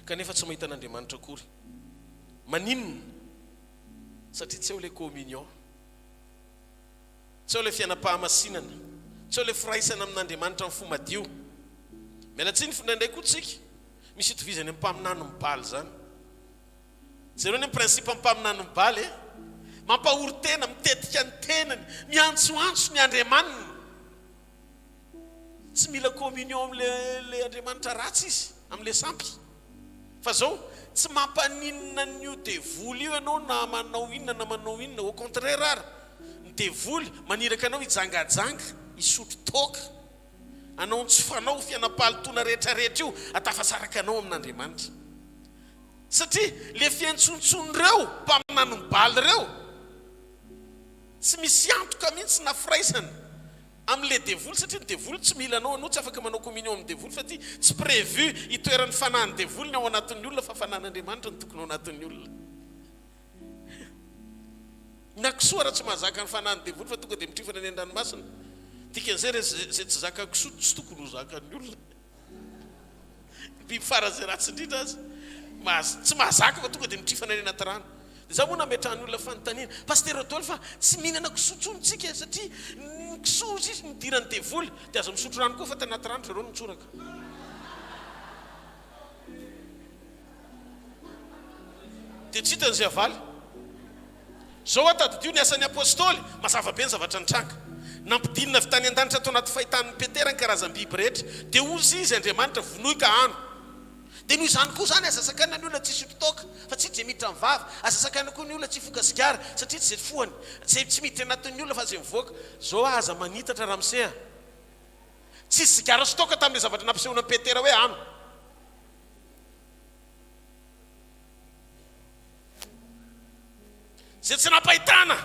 kanefa tsy mahita an'Andriamanitra akory. Maninona? Satria tsy ao ilay communion. Tsy ao ilay fiainam-pahamasinana. Tsy ao ilay firaisana amin'Andriamanitra amin'ny fo madio. Miala tsiny fa indraindray koa tsika misy itovizany amin'ny mpaminany mibaly izany. Jereo ny principe amin'ny mpaminany mibaly e. Mampahory tena, mitetika ny tenany, miantsoantso ny andriamaniny. Tsy mila communion amin'ilay Andriamanitra ratsy izy, amin'ilay sampy. Fa zao, tsy mampaninona an'io devoly io ianao na manao inona na manao inona, au contraire ary, ny devoly maniraka anao hijangajanga, hisotro toaka, hanao ny tsy fanao, fiainam-pahalotoana rehetrarehetra io, hatafasaraka anao amin'Andriamanitra. Satria le fiantsontson'ireo mpaminanin'i Baal ireo, tsy misy antoka mihitsy na firaisana. Amin'ilay devoly satria ny devoly tsy mila anao, anao tsy afaka manao communion amin'ny devoly fa ty tsy prévu hitoeran'ny fanahin'ny devoly ny ao anatin'ny olona fa fanahin'Andriamanitra no tokony ao anatin'ny olona. Na kisoa ara tsy mahazaka ny fanahin'ny devoly fa tonga dia mitrifana any an-dranomasina. Dikan'izay re izay tsy zakan'ny kisoa tsy tokony ho zakan'ny olona. Ny biby faran'izay ratsy indrindra aza maha- tsy mahazaka fa tonga dia mitrifana any anaty rano. Dia izaho moa nametrahan'ny olona fanontaniana, Pasitera Rodolphe fa tsy mihinana kisoa intsony tsika satria ny kisoa hozy izy nidiran'ny devoly, dia aza misotro rano koa fa tanaty rano zareo no nitsoraka. Dia tsy hitany izay havaly. Izao aho tadidio ny asan'ny apostoly, mazava be ny zavatra nitranga. Nampidinina avy tany an-danitra tao anaty fahitan'i Petera ny karazam-biby rehetra. Dia hozy izy, Andriamanitra, vonoy ka hano. Dia noho izany koa izany, aza sakanina ny olona tsy hisotro toaka, fa tsy izay miditra amin'ny vava. Aza sakanina koa ny olona tsy hifoka sigara, satria tsy izay fohany, izay tsy miditra anatin'ny olona fa izay mivoaka. Izao aho aza manitatra ramose a! Tsisy sigara sy toaka tamin'ilay zavatra nampisehoana an'i Petera hoe hano. Izay tsy nampahitana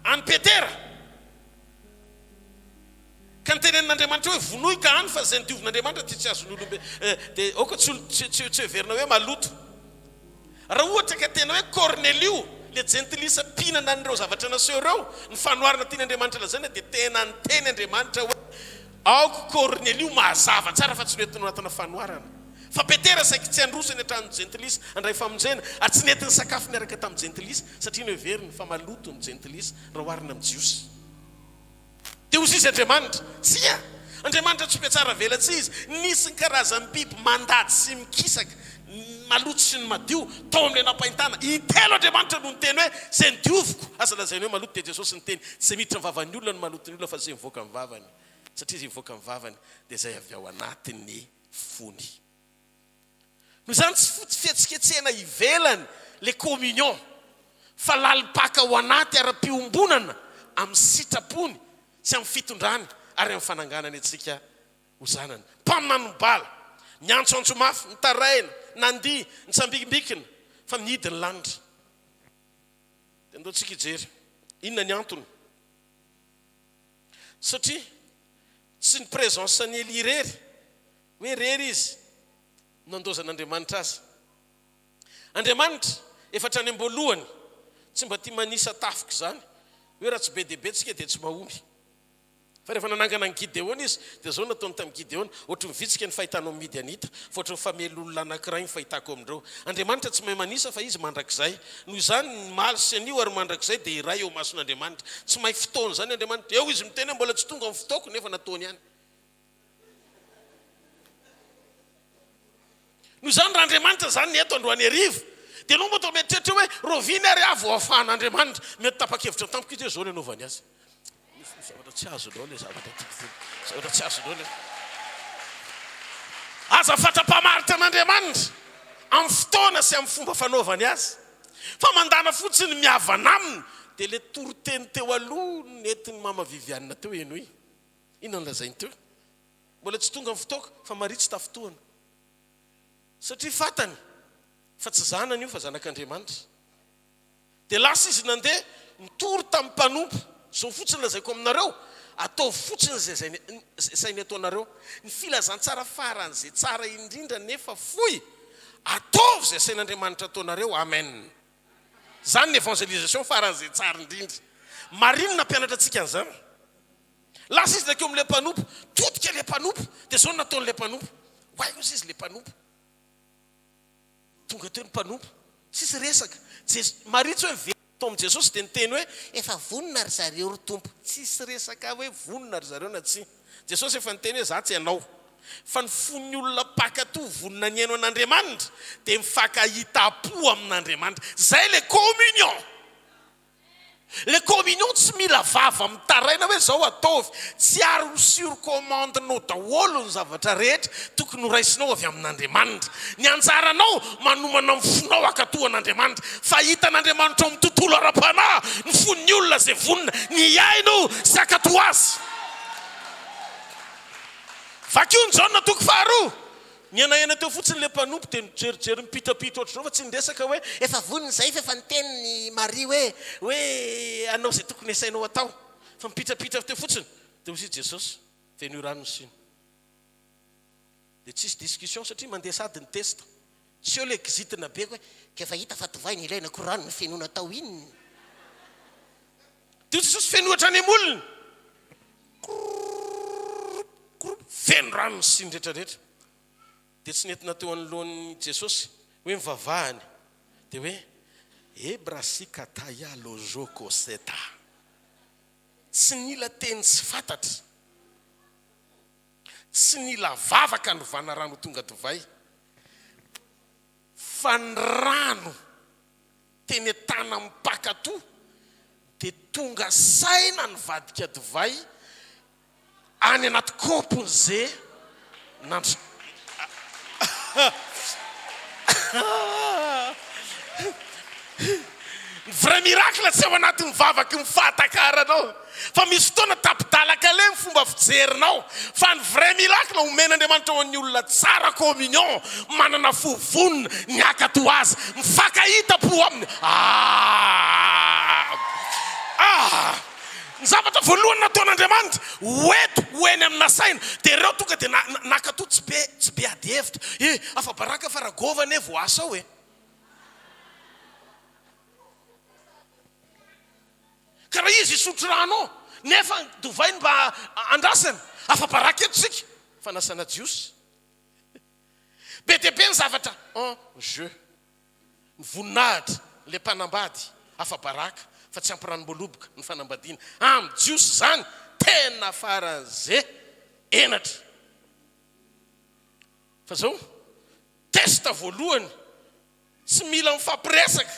an'i Petera, ka notenenin'Andriamanitra hoe, Vonoy ka hano, fa izay nodiovin'Andriamanitra dia tsy azon'ny olombe, dia aoka tsy tsy tsy heverina hoe maloto. Raha ohatra ka tena hoe Kornelio, ilay jentilisa mpihinana an'ireo zavatra naseho ireo, ny fanoharana tian'Andriamanitra lazaina dia tena niteny Andriamanitra hoe, Aoka Kornelio mazava tsara fa tsy nentiny ho anatina fanoharana. Fa Petera saiky tsy handroso any an-tranon'ny jentilisa handray famonjena, ary tsy nety nisakafo niaraka tamin'ny jentilisa, satria noheveriny fa maloto ny jentilisa raha oharina amin'ny Jiosy. Dia hoy izy Andriamanitra, Tsia! Andriamanitra tsy mpiatsara velatsihy Izy. Nisy ny karazan'ny biby mandady sy mikisaka, ny maloto sy ny madio, tao amin'ilay nampahitana. Intelo Andriamanitra no niteny hoe, Izay nodioviko, aza lazaina hoe maloto. Dia Jesosy niteny, Tsy izay miditra ny vavan'ny olona no maloto ny olona, fa izay mivoaka ny vavany. Satria izay mivoaka ny vavany dia izay avy ao anatin'ny fony. Noho izany tsy fotsy fihetsiketsehana ivelany le communion fa lalim-paka ao anaty ara-piombonana amin'ny sitrapony sy amin'ny fitondrany ary amin'ny fananganany antsika ho zanany. Mpaminany Bala, niantsoantso mafy, nitaraina, nandihy, nitsambikimbikina fa mihidy ny lanitra. Dia andao tsika hijery inona ny antony. Satria tsy ny présence an'i Elia irery Hoe irery izy no nandaozan'Andriamanitra azy. Andriamanitra, efa hatrany am-boalohany, tsy mba tia manisa tafika izany, hoe raha tsy be dia be tsika dia tsy mahomby. Fa rehefa nanangana an'i Gideona izy, dia izao no nataony tamin'i Gideona, Ohatry ny vitsika ny fahitanao ny Midianita, fa ohatry ny famely olona anankiray ny fahitako amin'ireo. Andriamanitra tsy mahay manisa fa Izy mandrakizay. Noho izany, ny omaly sy anio ary mandrakizay dia iray eo imason'Andriamanitra. Tsy mahay fotoana izany Andriamanitra. Eo Izy miteny hoe mbola tsy tonga ny fotoako, nefa nataony ihany. Noho izany, raha Andriamanitra izany ny eto androany hariva, dia ianao moa toa mieritreritra hoe, Rahoviana ary aho vao hafahan'Andriamanitra? Mety tapa-kevitra tampoka izy hoe izao no hanaovany azy. Misy zavatra tsy azonao ilay zavatra tiako tenenina. Zavatra tsy azonao ilay. Aza fatra-pamaritra an'Andriamanitra amin'ny fotoana sy amin'ny fomba fanaovany azy. Fa mandana fotsiny mihavana aminy. Dia ilay toriteny teo aloha nentin'i Mama Viviane teo henoy. Inona no lazainy teo? Mbola tsy tonga ny fotoako fa Maria tsy tafintohana. Satria fantany fa tsy zanany io fa zanak'Andriamanitra. Dia lasa izy nandeha nitory tamin'ny mpanompo. Izao fotsiny lazaiko aminareo, ataovy fotsiny izay sainy ataonareo. Ny filazantsara faran'izay tsara indrindra nefa fohy, ataovy izay sain'Andriamanitra ataonareo. Amen. Izany ny evangelisation faran'izay tsara indrindra. Maria no nampianatra antsika an'izany. Lasa izy nankeo amin'ilay mpanompo. Todika ilay mpanompo. Dia izao no nataon'ilay mpanompo. Oay hozy izy ilay mpanompo. Tonga teo ny mpanompo. Tsisy resaka. Jes- Maria tsy hoe niverina tao amin'i Jesosy dia niteny hoe, Efa vonona ry zareo ry Tompo. Tsisy resaka hoe vonona ry zareo na tsia. Jesosy efa niteny hoe, Za tsy hanao. Fa ny fon'ny olona mpankatò vonona nihaino an'Andriamanitra dia mifankahita-po amin'Andriamanitra. Izay ilay communion. Le communion tsy mila vava mitaraina hoe zao ataovy, tsy ary ho sur commande nao daholo ny zavatra rehetra tokony ho raisinao avy amin'Andriamanitra. Ny anjaranao manomana ny fonao hankatoa an'Andriamanitra fa hitan'Andriamanitra ao amin'ny tontolo ara-panahy ny fon'ny olona izay vonona ny hihaino sy hankatoa Azy. Vakio ny Jaona toko faharoa. Nihenahena teo fotsiny ilay mpanompo dia nijerijery nipitrapitra ohatr'izao fa tsy niresaka hoe efa vonona izahay fa efa niteny ny Maria hoe hoe hanao izay tokony asainao atao fa mipitrapitra teo fotsiny dia hoy Jesosy fenoy rano ny siny dia tsisy discussion satria mandeha sady ny test tsy eo ilay kizitina be hoe Ka efa hita fa divay no ilaina ko rano no fenoina tao inona? Dia hoy Jesosy fenoy hatrany am-molony. Krrrrrrrrrrrrrrrrr Feno rano ny siny rehetra rehetra. Dia tsy nentina teo anoloan'i Jesosy hoe mivavahany. Dia hoe Ebrasikataya lojokoseta. Tsy nila teny tsy fantatra. Tsy nila vavaka novana rano ho tonga divay. Fa ny rano teny an-tanan'ny mpankatò dia tonga saina nivadika divay any anaty kaopiny ze nandro Ny vrai miracle tsy ao anatin'ny vavaky ny fahatakaranao fa misy fotoana tapi-dalakale ny fomba fijerinao fa ny vrai miracle omen'Andriamanitra ho an'ny olona tsara communion manana fo vonona ny hankatò azy mifankahita po aminy ah ah ny zavatra voalohany nataon'Andriamanitra ho eto ho eny amin'ny nasaina dia ireo tonga dia nankatò tsy be tsy be ady hevitra eh afa-baraka fa ragôva anie voaasa ao eh Ka raha izy hisotro rano ao, nefa ny divay no mba andrasany, afa-baraka eto isika. Fanasana Jiosy. Be dia be ny zavatra en jeu. Ny voninahitra, ilay mpanambady, afa-baraka fa tsy ampy ranom-boaloboka ny fanambadiana. Amin'ny Jiosy izany, tena faran'ze. Henatra. Fa zao, test voalohany, tsy mila mifampiresaka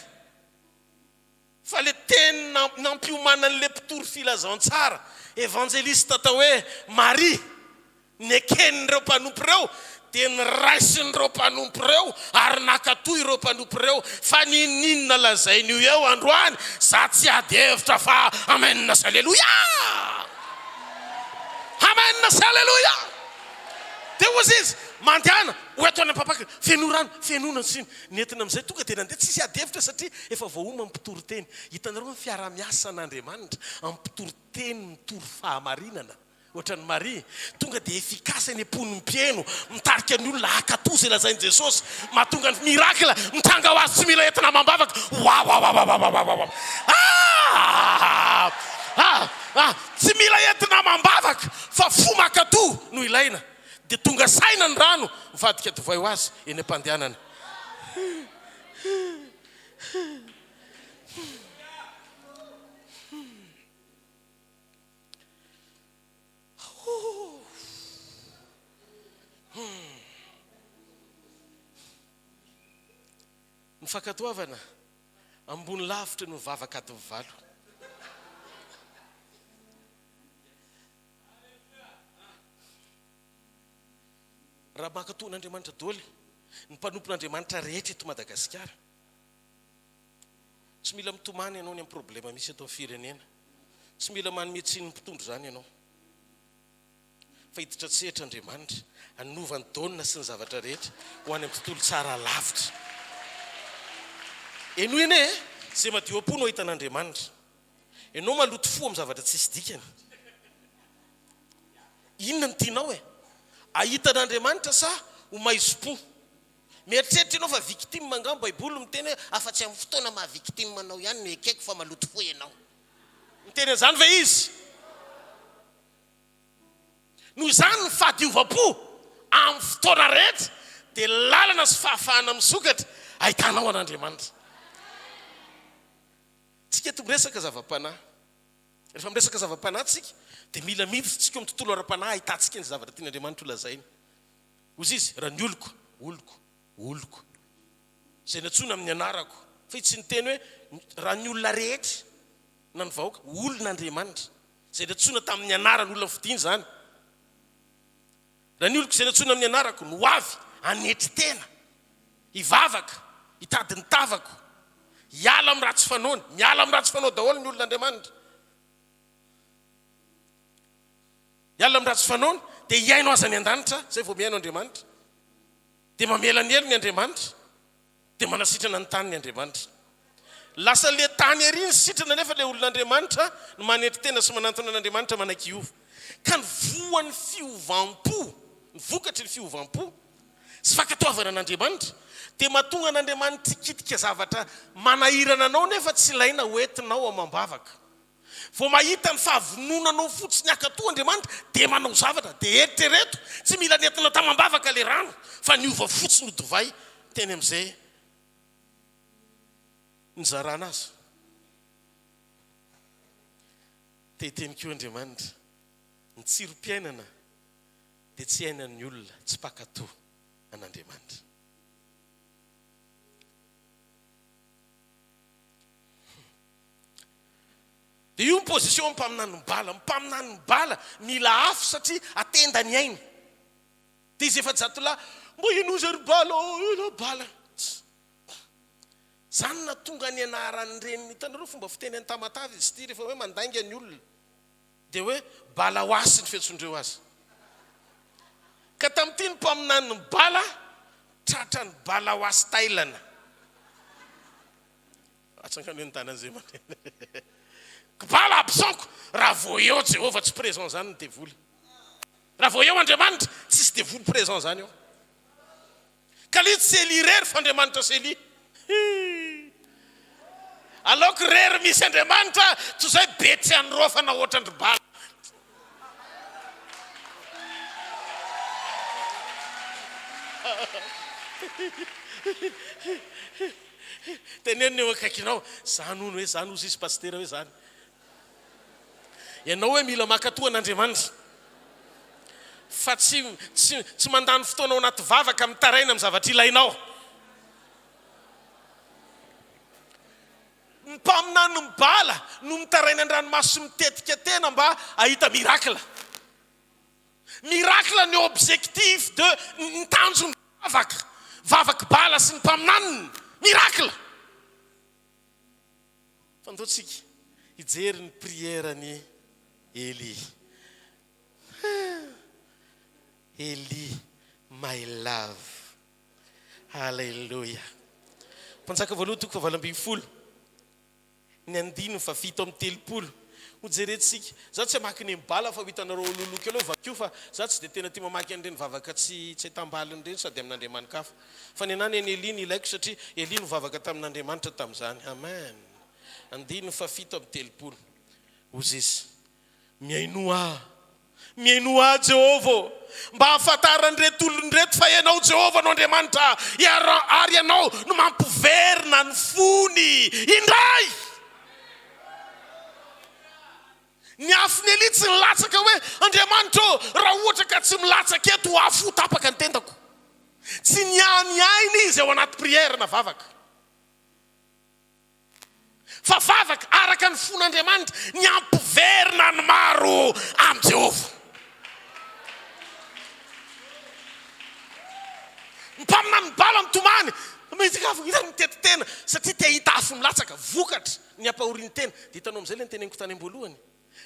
fa le teny nampiomanan'le mpitory filazantsara, evanjelista atao hoe Maria, Neken'ireo mpanompo ireo, dia niraisin'ireo mpanompo ireo ary nankatò ireo mpanompo ireo, fa n'inon'inona lazain'io eo androany, za tsy hiady hevitra fa Amen sy Aleloia! Amen sy Aleloia! Dia hozy izy, mandehana, ho eto any am-pampakana, fenoy rano, fenoina ny siny. Nentina amin'izay, tonga dia nandeha, tsisy ady hevitra satria efa voaoman'ny mpitory teny. Hitanareo ny fiaraha-miasan'Andriamanitra amin'ny mpitory teny mitory fahamarinana? Ohatran'i Maria, tonga dia efficace any am-pon'ny mpihaino, mitarika ny olona hankatò izay lazain'i Jesosy, mahatonga ny miracle mitranga ho azy tsy mila entina amam-bavaka. Wawawawawawawawa! Ah! Ah! Ah! Tsy mila entina amam-bavaka fa fo mankatò no ilaina. Dia tonga saina ny rano mivadika divay ho azy eny am-pandehanana. Ny fankatoavana ambony lavitra noho ny vavaka adiny valo. Raha mankatò an'Andriamanitra daholo ny mpanompon'Andriamanitra rehetra eto Madagasikara, Tsy mila mitomany ianao ny amin'ny problema misy eto amin'ny firenena. Tsy mila manome tsiny ny mpitondra izany ianao. Fa hiditra an-tsehatra Andriamanitra, hanova ny donne sy ny zavatra rehetra ho any amin'ny tontolo tsara lavitra. Henoy anie e! Izay madio am-po no hahita an'Andriamanitra. Ianao maloto fo amin'ny zavatra tsisy dikany. Inona no tianao e? Hahita an'Andriamanitra sa ho maizim-po? Mieritreritra ianao fa victime angamba baiboly miteny hoe afa-tsy amin'ny fotoana maha victime anao ihany no ekeko fa maloto fo ianao. Miteny an'izany ve izy? Noho izany ny fahadiovam-po amin'ny fotoana rehetra dia lalana sy fahafahana misokatra ahitanao an'Andriamanitra. Tsika eto miresaka zava-panahy. Rehefa miresaka zava-panahy tsika dia mila miditra tsika eo amin'ny tontolo ara-panahy ahitantsika ny zavatra tian'Andriamanitra ho lazaina. Hozy izy, Raha ny oloko, oloko, oloko, izay nantsoina amin'ny anarako. Fa izy tsy niteny hoe, Raha ny olona rehetra, na ny vahoaka, olon'Andriamanitra, izay nantsoina tamin'ny anarany, olona nofidiny izany. Raha ny oloko izay nantsoina amin'ny anarako no ho avy hanetry tena, hivavaka, hitady ny tavako, hiala amin'ny ratsy fanaony. Miala amin'ny ratsy fanao daholo ny olon'Andriamanitra. Hiala amin'ny ratsy fanaony, dia hihaino azy any an-danitra, izay vao mihaino Andriamanitra. Dia mamela ny helony Andriamanitra, dia manasitrana ny taniny Andriamanitra. Lasa le tany ery ny sitrana nefa le olon'Andriamanitra no manetry tena sy manantona an'Andriamanitra manaiky hiova. Ka ny voan'ny fiovam-po, ny vokatry ny fiovam-po sy fankatoavana an'Andriamanitra dia mahatonga an'Andriamanitra hikitika zavatra manahirana anao nefa tsy ilaina hoentinao amam-bavaka. Vao mahita ny fahavononanao fotsiny hankatò Andriamanitra dia manao zavatra, dia eritrereto, tsy mila nentina tamam-bavaka ilay rano fa niova fotsiny ho divay teny amin'izay nizarana azy. Te hiteny koa Andriamanitra, ny tsirom-piainana dia tsy iainan'ny olona tsy mpankatò an'Andriamanitra. Dia io ny position ny mpaminanin'ny bala. Ny mpaminanin'ny bala mila afo satria atenda ny ainy. Dia izy 400 lahy, mba henoy izay ry bala ô, ela bala. Tsy. Izany no nahatonga ny anaran'ireny, hitanareo fomba fiteny any Tamatave izy ity rehefa hoe mandainga ny olona. Dia hoe Balaoasy ny fiantsondreo azy. Ka tamin'ity ny mpaminanin'ny bala tratran'ny Balaoasy tailana. Atsangano ny tanan'izay manena. Kbala absent-ko, raha vao eo Jehovah tsy présent zany ny devoly. Raha vao eo Andriamanitra, tsisy devoly présent zany eo. Ka le tsy Elia irery fa Andriamanitra sy Elia. Hii. Aleoko irery misy Andriamanitra toy izay be tsy aniraofana ohatran-dry bala. Teneno ny eo akaikinao, zany hono hoe zany hozy izy pasitera hoe zany. Ianao hoe mila mankatoa an'Andriamanitra. Fa tsy tsy tsy mandany fotoana ao anaty vavaka mitaraina amin'ny zavatra ilainao. Ny mpaminany mibala no mitaraina an-dranomaso sy mitetika tena mba hahita miracle. Miracle ny objectif de ny tanjon'ny vavaka, vavak'i Bala sy ny mpaminaniny. Miracle! Fa ndao tsika hijery ny prière n'i Elie. Elie my love. Haleloia. Mpanjaka voalohany toko fahavalo ambinifolo, ny andininy fahafito amby telopolo. Ho jerentsika. Za tsy hamaky ny bala fa ho hitanareo ao loloha kely ao vakio fa za tsy dia tena tia mamaky an'ireny vavaka tsy tsy ahitam-baliny ireny sady amin'Andriamani-kafa. Fa ny anah ny an'i Elia no ilaiko satria Elia nivavaka tamin'Andriamanitra tamin'izany. Amen. Andininy fahafito amby telopolo. Hozy izy. Mihainoa ahy. Mihainoa ahy, Jehovah ô, mba hahafantaran'ireto olona ireto fa Ianao, Jehovah, no Andriamanitra, ary Ianao no mampiverina ny fony indray. Ny afon'i Elia tsy nilatsaka hoe, Andriamanitra ô, raha ohatra ka tsy milatsaka eto, afo ho tapaka ny tendako. Tsy niahy ny ainy izy ao anaty prière na vavaka. Fa vavaka araka ny fon'Andriamanitra ny hampiverina ny maro amin'i Jehovah. Ny mpaminany Bala mitomany, mitety tena satria te hahita afo milatsaka, vokatry ny hampahoriany tena. Dia hitanao amin'izay ilay noteneniko tany am-boalohany,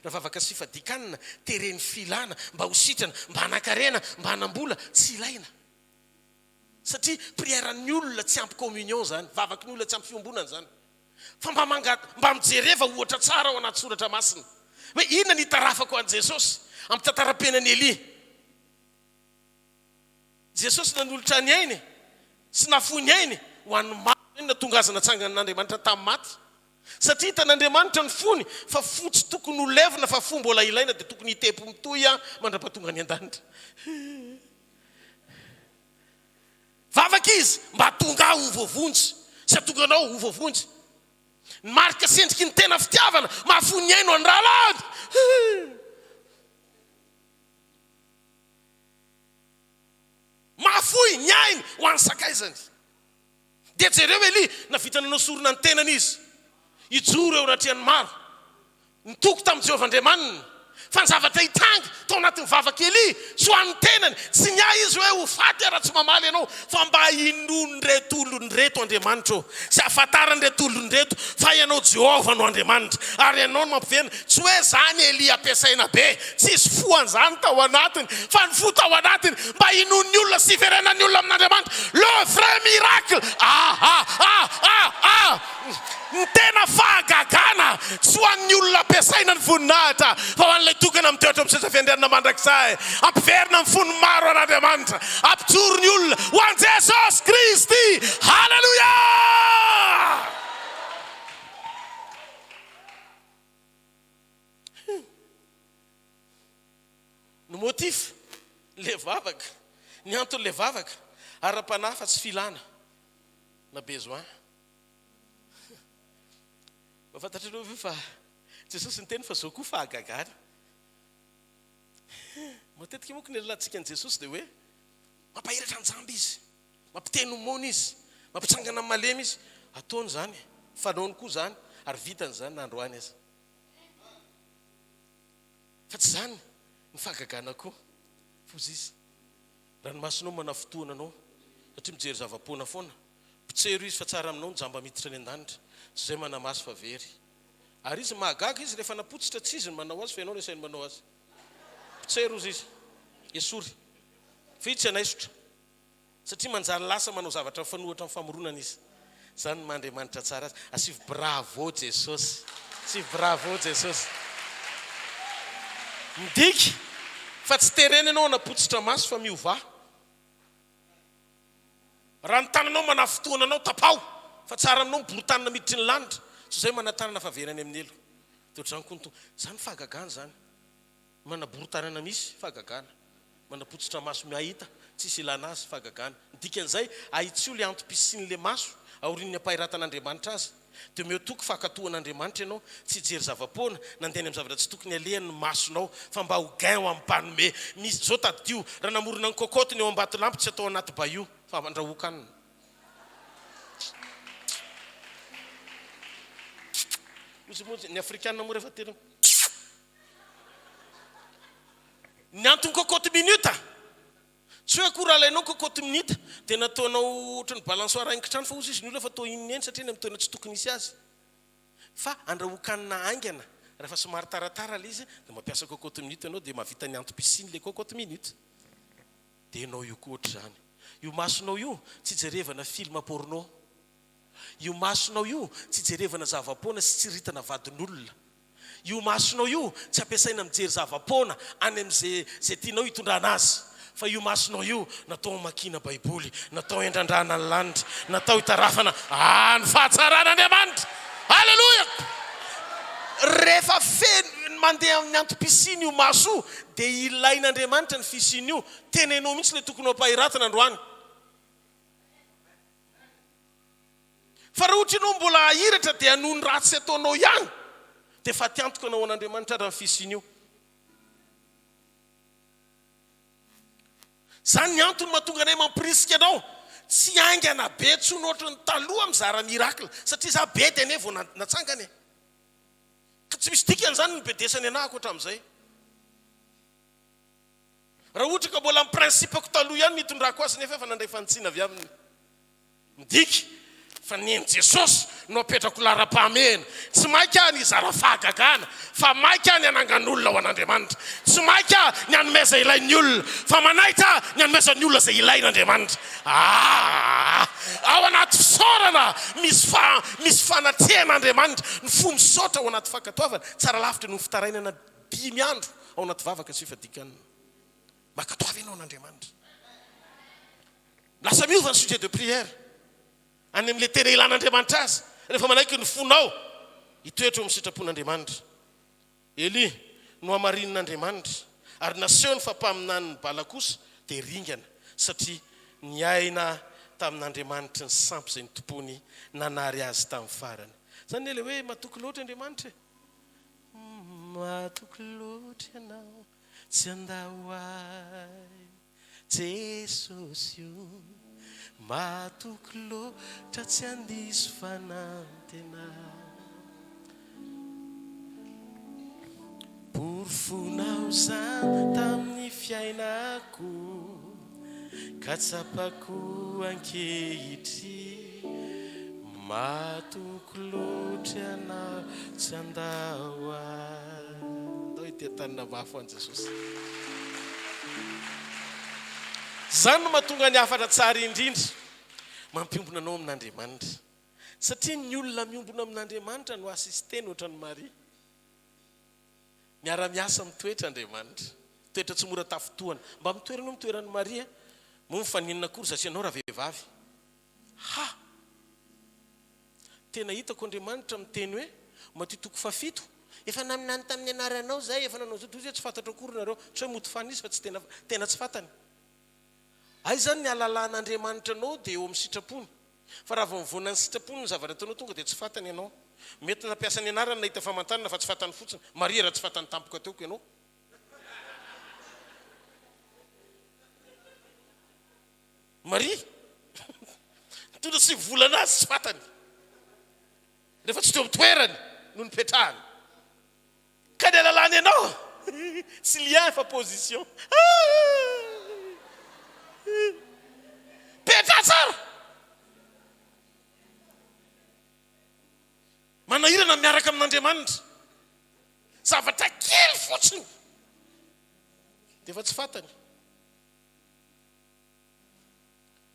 raha vavaka sy fifadian-kanina, tereny filana mba ho sitrana, mba hanan-karena, mba hanam-bola, tsy ilaina. Satria prière ny olona tsy ampy communion zany, vavaky ny olona tsy ampy fiombonana zany. Fa mba manga, mba mijereva ohatra tsara ao anaty soratra masina. Hoe inona ny itarafako an'i Jesosy amin'ny tantaram-piainan'i Elia. Jesosy nanolotra ny ainy sy nafoy ny ainy ho an'ny maro. Inona nahatonga azy natsangan'Andriamanitra tamin'ny maty? Satria hitan'Andriamanitra ny fony fa fo tsy tokony ho levona fa fo mbola ilaina dia tokony hitempo mitohy mandra-pahatonga any an-danitra. Vavaka izy mba hahatonga ahy ho voavonjy sy hahatonga anao ho voavonjy. Ny marika sy endriky ny tena fitiavana mahafoy ny ainy ho an'ny rahalahiny. Mahafoy ny ainy ho an'ny sakaizany. Dia jereo Elia, nahavita nanao sorona ny tenany izy, hijoro eo anatrehan'ny maro. Nitoky tamin'i Jehovah Andriamaniny fa ny zavatra hitranga tao anatin'ny vavak'i Elia, tsy ho an'ny tenany, tsy niahy izy hoe ho faty aho raha tsy mamaly ianao, fa mba hinoan'ireto olona ireto Andriamanitra ô, sy hahafantaran'ireto olona ireto fa ianao Jehovah no Andriamanitra, ary ianao no mampiverina. Tsy hoe izany Elia ampiasaina be, tsisy fo an'izany tao anatiny, fa ny fo tao anatiny mba hinoan'ny olona sy hiverenan'ny olona amin'Andriamanitra. Le vrai miracle! Ah ah ah ah ah! Ny tena fahagagana, tsy ho an'ny olona ampiasaina ny voninahitra, fa ho an'ilay tokana mitoetra amin'ny seza fiandrianana mandrakizay. Hampiverina ny fon'ny maro an'Andriamanitra. Hampijoro ny olona ho an'i Jesosy Kristy. Haleloia! Ny motif le vavaka, ny anton'le vavaka, ara-panahy fa tsy filana na besoin. Mba fantatrareo ve fa Jesosy niteny fa zao koa fahagagana. Matetika manko ny alalantsika an'i Jesosy dia hoe mampahiratra ny jamba izy, mampiteny ho moana izy, mampitsangana ny malemy izy. Ataony izany, fanaony koa izany ary vitany izany na androany aza. Fa tsy izany ny fahagagana koa. Foza izy. Ranomasonao manafotoana anao satria mijery zava-poana foana. Mpitsero izy fa tsara aminao ny jamba miditra any an-danitra. Tsy izay manamaso fa very. Ary izy mahagaga izy rehefa napotsitra tsy izy no manao azy fa ianao no asainy manao azy. Mpitsero ozy izy. Esory. Fa izy tsy hanaisotra. Satria manjary lasa manao zavatra mifanohitra amin'ny famoronana izy. Izany no maha Andriamanitra tsara azy. Asivo bravo Jesosy. Asivo bravo Jesosy. Midika fa tsy terena ianao hanapotsitra maso fa miovà. Raha ny tananao manafintohina anao, tapaho, fa tsara aminao mibory tanana miditry ny lanitra, toy izay manan-tanana fa very any amin'ny helo. Dia ohatr'izany koa ny Tompo. Izany fahagagana izany. Manabory tanana misy, fahagagana. Manapotsitra maso miahita, tsisy ilana azy, fahagagana. Ny dikan'izay, ahitsio ilay antom-pisian'ilay maso, aorian'ny ampahiratan'Andriamanitra azy. Dia omeo toky fa hankatò an'Andriamanitra ianao, tsy hijery zava-poana, nandeha any amin'ny zavatra tsy tokony alehany ny masonao, fa mba ho gain ho amin'ny mpanome. Misy, izao tadidio, raha namorona ny cocotte ny eo Ambatolampy tsy atao anaty bayou, fa andrahoan-kanina. Ozy moa, ny afrikana moa rehefa tena. Ny antony cocotte minute. Tsy hoe akory alainao cocotte minute dia nataonao ohatran'ny balançoire haingon-trano fa hozy izy ny olona fa toa inona eny satria eny amin'ny toerana tsy tokony hisy azy. Fa andrahoan-kanina haingana rehefa somary taratara ilay izy dia mampiasa cocotte minute ianao dia mahavita ny antom-pisiany ilay cocotte minute. Dia ianao io koa ohatr'izany. Io masonao io tsy ijerevana film porno. Io masonao io tsy ijerevana zava-poana sy tsiritana vadin'olona. Io masonao io tsy ampiasaina mijery zava-poana any amin'izay izay tianao hitondrana azy. Fa io masonao io natao hamakiana Baiboly, natao hiandrandrana ny lanitra, natao hitarafana ny fahatsaran'Andriamanitra. Aleloia! Rehefa feno, mandeha amin'ny antom-pisiany io maso io, dia ilain'Andriamanitra ny fisian'io. Teneno mihitsy ilay tokony ho ampahiratina androany. Fa raha ohatra ianao mbola hahiratra dia hanohy ny ratsy ataonao ihany, dia fatiantoka anao an'Andriamanitra ary ny fisian'io. Izany ny antony mahatonga anay mampirisika anao tsy haingana be intsony ohatry ny taloha mizara miracle, satria za bedy anie vao natsangana e. Ka tsy misy dikany izany ny bedesany anahako hatramin'izay. Raha ohatra ka mbola ny principe-ko taloha ihany no itondrako azy nefa efa nandray fanitsiana avy aminy. Midika fa ny an'i Jesosy no apetrako laharam-pahamehana. Tsy maika aho ny hizara fahagagana, fa maika aho ny hanangan'olona ho an'Andriamanitra. Tsy maika aho ny hanome izay ilain'ny olona, fa manaitra aho ny hanomezan'ny olona izay ilain'Andriamanitra. Aa! Ao anaty fisaorana misy fa misy fanatrehan'Andriamanitra. Ny fo misaotra ao anaty fankatoavana, tsara lavitra noho ny fitarainana dimy andro ao anaty vavaka sy fifadian-kanina. Mankatoava ianao an'Andriamanitra. Lasa miova ny sujet de prière any amin'ilay tena ilan'Andriamanitra azy rehefa manaiky ny fonao hitoetra eo amin'ny sitrapon'Andriamanitra. Elia nohamarinin'Andriamanitra ary nasehony fa mpaminanin'i Bala kosa dia ringana satria niaina tamin'Andriamanitry ny sampy izay notompoiny nanary azy tamin'ny farany. Izany anie ilay hoe matoky loatra Andriamanitra e! Matoky loatra ianao tsy handao ahy. Jesosy o, matoky loatra tsy handiso fanantenana. Porofonao izany tamin'ny fiainako, ka tsapako ankehitriny. Matoky loatra ianao tsy handao ahy. Ndao hiteha-tanana mafy ho an'i Jesosy. Izany no mahatonga ny hafatra tsara indrindra mampiombona anao amin'Andriamanitra. Satria ny olona miombona amin'Andriamanitra no assisteny ohatran'i Maria. Miara-miasa amin'ny toetra Andriamanitra. Toetra tsy mora tafintohana. Mba mitoera anao amin'ny toeran'i Maria. Moa mifaninona akory za sy ianao raha vehivavy? Ha! Tena hitako Andriamanitra miteny hoe, Matio toko fahafito, Efa naminany tamin'ny anaranao izahay, efa nanao izao, dia hoy izy hoe, Tsy fantatro akory nareo. Tsy hoe mody fanina izy fa tsy tena, tena tsy fantany. Aiza ny halalan'Andriamanitra anao dia eo amin'ny sitrapony. Fa raha vao mivoana ny sitrapony ny zavatra ataonao tonga dia tsy fantany ianao. Mety nampiasa ny anarany nahita famantarana fa tsy fantany fotsiny. Maria raha tsy fantany tampoka teo ko ianao. Maria, nitondra tsy volana azy tsy fantany, rehefa tsy teo amin'ny toerany no nipetrahany. Ka ny alalany ianao, tsy lien fa position. Petraha tsara! Manahirana ny miaraka amin'Andriamanitra. Zavatra kely fotsiny dia efa tsy fantany.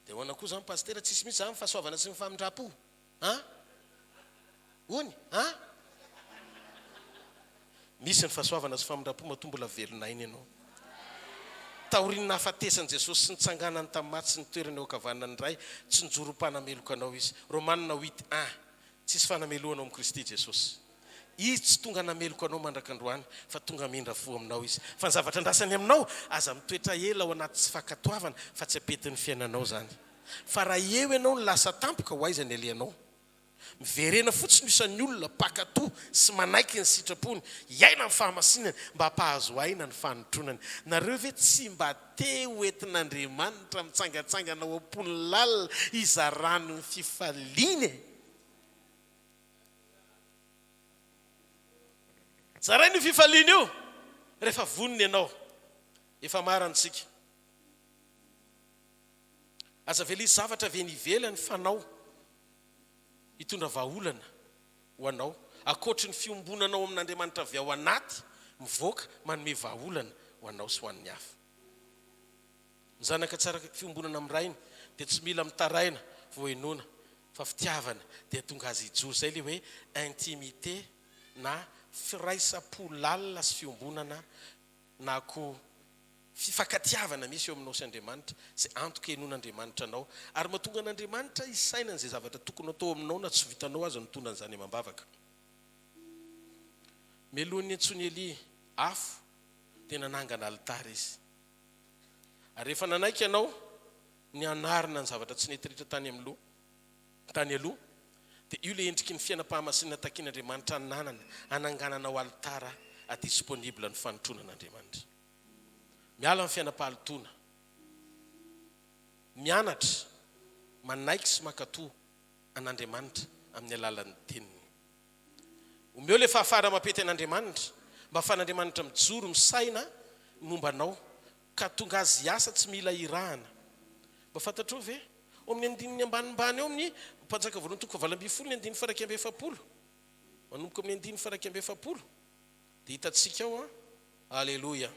Dia ahoana koa zany pasitera tsisy mihitsy zany fahasoavana sy ny famindrampo an? Ony an? Misy ny fahasoavana sy famindrampo matoa mbola velona aina ianao. Taorian'ny nahafatesan'i Jesosy sy nitsanganany tamin'ny maty sy nitoerany eo ankavanan'ny Ray, tsy nijoro ho mpanameloka anao Izy. Romana huit un. Tsisy fanamelohana ao amin'i Kristy Jesosy. Izy tsy tonga hanameloka anao mandraka androany, fa tonga hamindra fo aminao Izy. Fa ny zavatra andrasany aminao, aza mitoetra ela ao anaty tsy fankatoavana, fa tsy hampety ny fiainanao izany. Fa raha eo ianao no lasa tampoka, ho aiza ny alehanao? Miverena fotsiny ho isan'ny olona mpankatò sy manaiky ny sitrapony, hiaina ny fahamasinany mba hampahazo aina ny fanotronany. Nareo ve tsy mba te ho entin'Andriamanitra mitsangantsangana ao am-pony lalina hizarany ny fifaliany e? Zaraina io fifaliana io rehefa vonona ianao. Efa marina isika. Aza avela hisy zavatra avy eny ivelany fanao hitondra vahaolana ho anao, ankoatry ny fiombonanao amin'Andriamanitra avy ao anaty mivoaka manome vahaolana ho anao sy ho an'ny hafa. Ny zanaka tsara fiombonana amin'ny rainy dia tsy mila mitaraina vao henoina fa fitiavana dia tonga azy hijoro. Izay ilay hoe intimité na firaisam-po lalina sy fiombonana na koa fifankatiavana misy eo aminao sy Andriamanitra, izay antoka henoan'Andriamanitra anao, ary mahatonga an'Andriamanitra hisaina an'izay zavatra tokony hatao aminao na tsy vitanao aza ny mitondra an'izany amam-bavaka. Mialohan'ny niantsoan'i Elia afo dia nanangana alitara izy. Ary rehefa nanaiky ianao ny hanarina ny zavatra tsy nety rehetra tany amin'ny loha, tany aloha, dia io ilay endriky ny fiainam-pahamasinana takian'Andriamanitra hananana, hanangananao alitara a disponible ny fanotroana an'Andriamanitra. Miala amin'ny fiainam-pahalotoana. Mianatra manaiky sy mankatò an'Andriamanitra amin'ny alalan'ny Teniny. Omeo ilay fahafahana mampety an'Andriamanitra, mba ahafahan'Andriamanitra mijoro misaina ny momba anao, ka hahatonga azy hiasa tsy mila irahana. Mba fantatrao ve? Ao amin'ny andininy ambanimbany ao amin'ny Mpanjaka voalohany toko fahavalo ambinifolo ny andininy faha-41, manomboka amin'ny andininy faha-41, dia hitantsika ao an, Aleloia.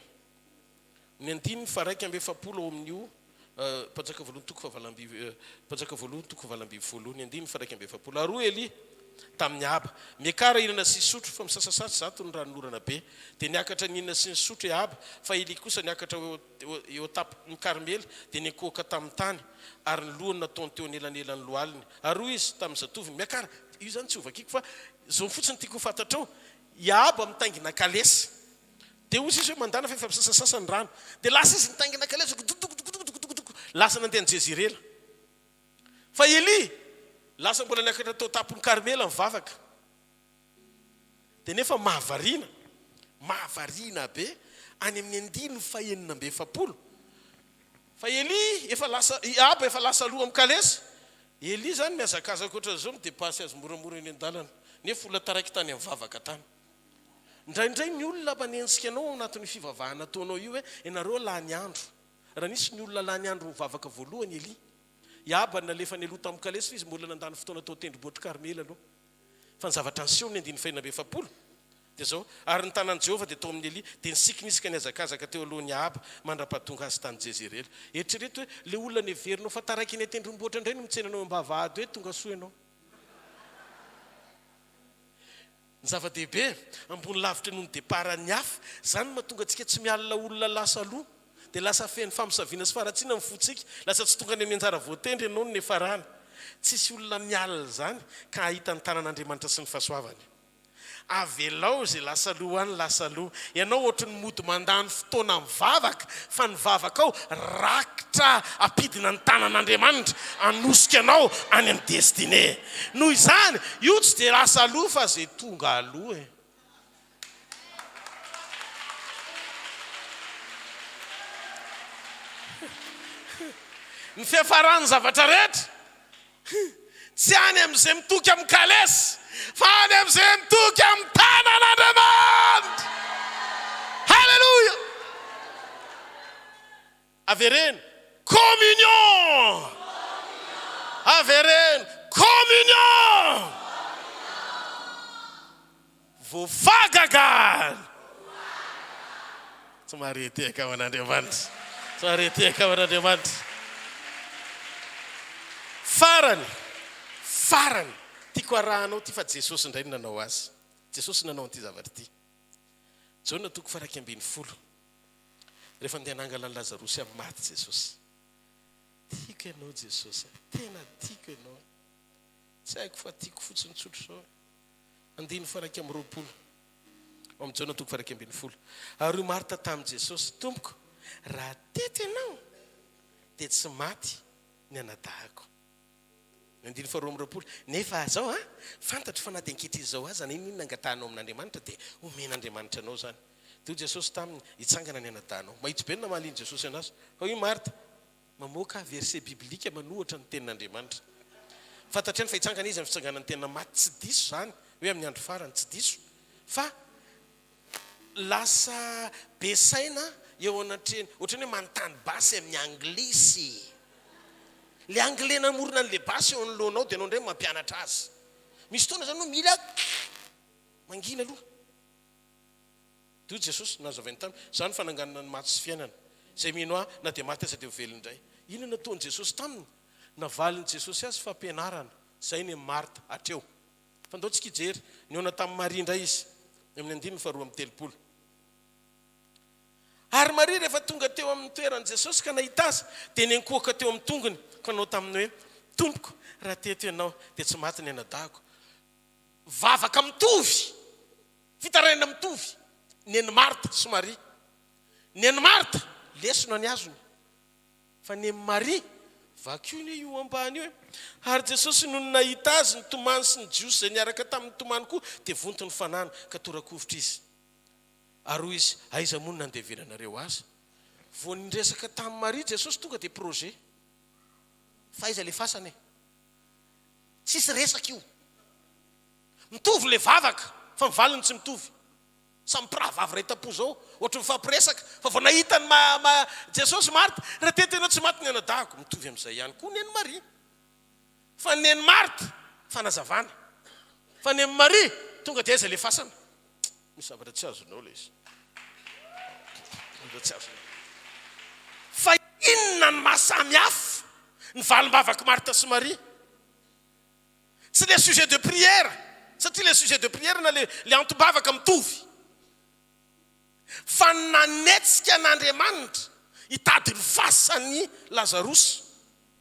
Ny andininy faha-41 ao amin'io Mpanjaka voalohany toko fahavalo amby, Mpanjaka voalohany toko fahavalo ambinifolo, ny andininy faha-41. Ary hoy Elia tamin'i Ahaba, Miakara hihinana sy hisotro, fa misasasatra izato ny ranonorana be. Dia niakatra nihinana sy nisotro i Ahaba, fa Elia kosa niakatra ho eo eo an-tampon'i Karmela, dia niankohoka tamin'ny tany, ary ny lohany nataony teo anelanelan'ny lohaliny. Ary hoy izy tamin'ny zatovony, Miakara! Io izany tsy hovakiko, fa izao fotsiny tiako ho fantatrao, I Ahaba mitaingina kalesy. Dia hoy izy hoe, Mandàna fa efa misasasasa ny rano. Dia lasa izy nitaingina kalesy, godogodogodogodogodogo, lasa nandeha any Jezirela. Fa Elia, lasa mbola niakatra tao an-tampon'i Karmela nivavaka. Dia nefa mahavariana, mahavariana be, any amin'ny andininy fahenina amby 40, fa Elia efa lasa, i Ahaba efa lasa aloha amin'ny kalesy, Elia izany mihazakazaka ohatran'izao mi-depasse azy moramora eny an-dalana, nefa olona taraiky tany amin'ny vavaka tany. Indraindray ny olona manenjika anao ao anatin'io fivavahana ataonao io hoe ianareo lany andro. Raha nisy ny olona lany andro nivavaka voalohany Elia. I Ahaba nalefany aloha tamin'ny kalesy fa izy mbola nandany fotoana tao an-tendrombohitr'i Karmela aloha. Fa ny zavatra niseho ny andininy fahenina amby 40 dia izao, Ary ny tanan'i Jehovah dia tao amin'i Elia, dia nisikinisika nihazakazaka teo alohan'i Ahaba mandra-pahatonga azy tany Jezirela. Eritrereto hoe ilay olona neverinao fa taraiky eny an-tendrombohitra indray no mitsena anao eo am-bavahady hoe tonga soa ianao. Ny zava-dehibe, ambony lavitra noho ny départ ny hafa. Izany no mahatonga antsika tsy mialona olona lasa aloha. Dia lasa feno famosaviana sy faharatsiana ny fontsika. Lasa tsy tonga any amin'ny anjara voatendry ianao no niafarana. Tsisy olona mialona izany ka hahita ny tanan'Andriamanitra sy ny fahasoavany. Avelao izay lasa aloha any lasa aloha. Ianao ohatry ny mody mandany fotoana mivavaka fa ny vavakao rakitra ampidina ny tanan'Andriamanitra hanosika anao any amin'ny destinée. Noho izany, io tsy dia lasa aloha fa izay tonga aloha e. Ny fiafaran'ny zavatra rehetra tsy any amin'izay mitoky amin'ny kalesy fa any amin'izay mitoky amin'ny tanan'Andriamanitra. Haleloia! Avereno, communion! Avereno, communion! Voafagagana! Tsy mahare tehaka ho an'Andriamanitra. Tsy mahare tehaka ho an'Andriamanitra. Farany, farany, tiako harahanao ity fa Jesosy indray no nanao azy. Jesosy nanao an'ity zavatra ity. Jaona toko faha-11. Rehefa andeha hanangana an'i Lazarosy amin'ny maty Jesosy. Tiako ianao Jesosy a, tena tiako ianao. Tsy haiko fa tiako fotsiny tsotra izao. Andininy faha-21. Ao amin'ny Jaona toko faha-11. Ary hoy Marta tamin'i Jesosy, Tompoko, raha teto ianao, dia tsy maty ny anadahiko. Ny andininy faharoa amby 20, Nefa izao an, fantatro fa na dia ankehitriny izao aza na inona inona angatahanao amin'Andriamanitra dia homen'Andriamanitra anao izany. Dia hoy Jesosy taminy, Hitsangana ny anadahinao. Mahitsy be ny namalian'i Jesosy anazy. Fa hoy Marta, Mamoaka verset biblika manohitra ny tenin'Andriamanitra. Fantatro ihany fa hitsangana izy amin'ny fitsanganan'ny tena maty. Tsy diso izany hoe amin'ny andro farany, tsy diso. Fa lasa be saina eo anatrehany, ohatran'ny hoe manontany basy amin'ny anglisy. Ilay anglais namorona an'ilay basy eo anoloanao dia ianao indray no mampianatra azy. Misy fotoana izany ianao mila mangina aloha. Dia hoy Jesosy, nazavainy taminy, Izaho no fananganana ny maty sy fiainana. Izay mino Ahy, na dia maty aza dia ho velona indray. Inona no nataon'i Jesosy taminy? Navalin'i Jesosy azy fampianarana. Izay ny amin'i Marta, hatreo. Fa ndao tsika hijery, nihaona tamin'i Maria indray Izy, eo amin'ny andininy faharoa amby 30. Ary Maria rehefa tonga teo amin'ny toeran'i Jesosy ka nahita Azy, dia niankohoka teo amin'ny tongony, ka nanao taminy hoe, Tompoko, raha teto Ianao, dia tsy maty ny anadahiko. Vavaka mitovy! Fitarainana mitovy ny an'i Marta sy Maria. Ny an'i Marta, lesona ny azony. Fa ny an'i Maria, vakio anie io ambany io e. Ary Jesosy nony nahita azy nitomany sy ny Jiosy izay niaraka taminy nitomany koa, dia vonto ny fanahiny, ka tora-kovitra izy. Ary hoy izy, Aiza moa no nandevenanareo azy? Vao niresaka tamin'i Maria Jesosy, tonga dia projet. Fa aiza ilay fasana e? Tsisy resaka io. Mitovy le vavaka fa ny valiny tsy mitovy. Samy mpirahavavy iray tampo zao, ohatry mifampiresaka fa vao nahita an'i ma ma Jesosy Martha, raha teto ianao tsy maty ny anadahiko. Mitovy amin'izay ihany koa neny Maria. Fa neny Martha, fanazavana. Fa neny Maria, tonga dia aiza le fasana. Misy zavatra tsy azonao le izy. Zavatra tsy azonao. Fa inona ny maha samy hafa ny valim-bavak'i Martha sy Maria? Tsy le sujet de prière satria le sujet de prière na le le antom-bavaka mitovy fa ny nanetsika an'Andriamanitra hitady ny fasan'i Lazarosy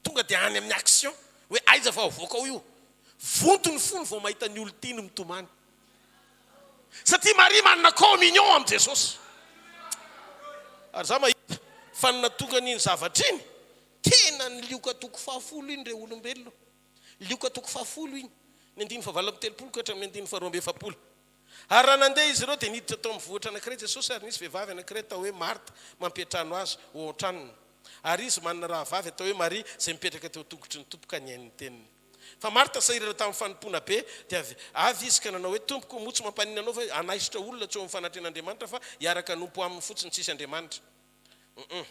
tonga dia any amin'ny action hoe aiza fa avoaka ao io vonto ny fony vao mahita ny olon-tiany mitomany satria Maria manana communion amin'i Jesosy ary za mahita fa ny nahatonga an'iny zavatra iny tena ny lioka toko fahafolo iny re olombelona Lioka toko fahafolo iny, ny andininy fahavalo amby 30 ka hatramin'ny andininy faharoa amby 40. Ary raha nandeha izy ireo, dia niditra tao amin'ny vohitra anankiray Jesosy, ary nisy vehivavy anankiray atao hoe Marta mampiantrano azy ho ao an-tranony. Ary izy manana rahavavy atao hoe Maria, izay mipetraka teo an-tongotry ny Tompo ka nihaino ny teniny. Fa Marta sahirana tamin'ny fanompoana be, dia avy avy izy ka nanao hoe, Tompoko, moa tsy mampaninona anao va hanaisotra olona tsy eo amin'ny fanatrehan'Andriamanitra fa hiaraka hanompo aminy fotsiny tsisy Andriamanitra? Humm.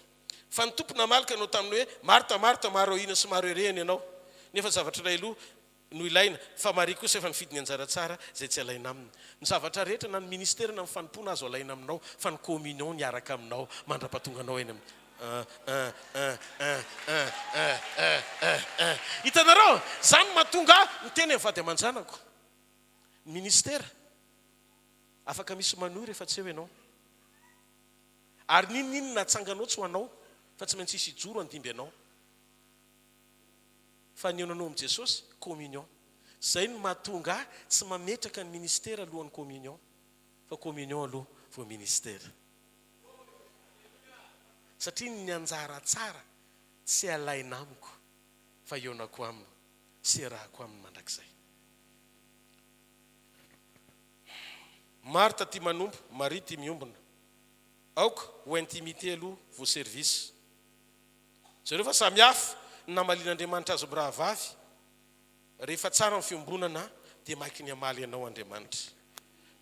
Fa ny Tompo namaly ka nanao taminy hoe, Marta, Marta, maro ahiana sy maro erehana ianao, nefa zavatra iray loha no ilaina, fa Maria kosa efa nifidy ny anjara tsara izay tsy alaina aminy. Ny zavatra rehetra, na ny ministera na ny fanompoana azo alaina aminao, fa ny communion miaraka aminao mandra-pahatonga anao eny amin'ny un, un, un, un, un, un, un, un, un. Hitanareo? Izany no mahatonga ahy miteny amin'ny vady aman-janako. Ny ministera, afaka misy manohy rehefa tsy eo ianao. Ary n'inon'inona atsanganao tsy ho anao fa tsy maintsy hisy hijoro handimby anao. Fa ny eo amin'i Jesosy, communion. Zay no mahatonga ahy tsy mametraka ny ministera alohan'ny communion, fa communion aloha vao ministera. Satria ny anjara tsara tsy alaina amiko fa ionako aminy sy iarahako aminy mandrakizay. Martha tia manompo, Maria tia miombona. Aoka ho intimité aloha vao service. Jereo fa samy hafa ny namalian'Andriamanitra azy mirahavavy. Rehefa tsara ny fiombonana dia maiky ny hamaly anao Andriamanitra.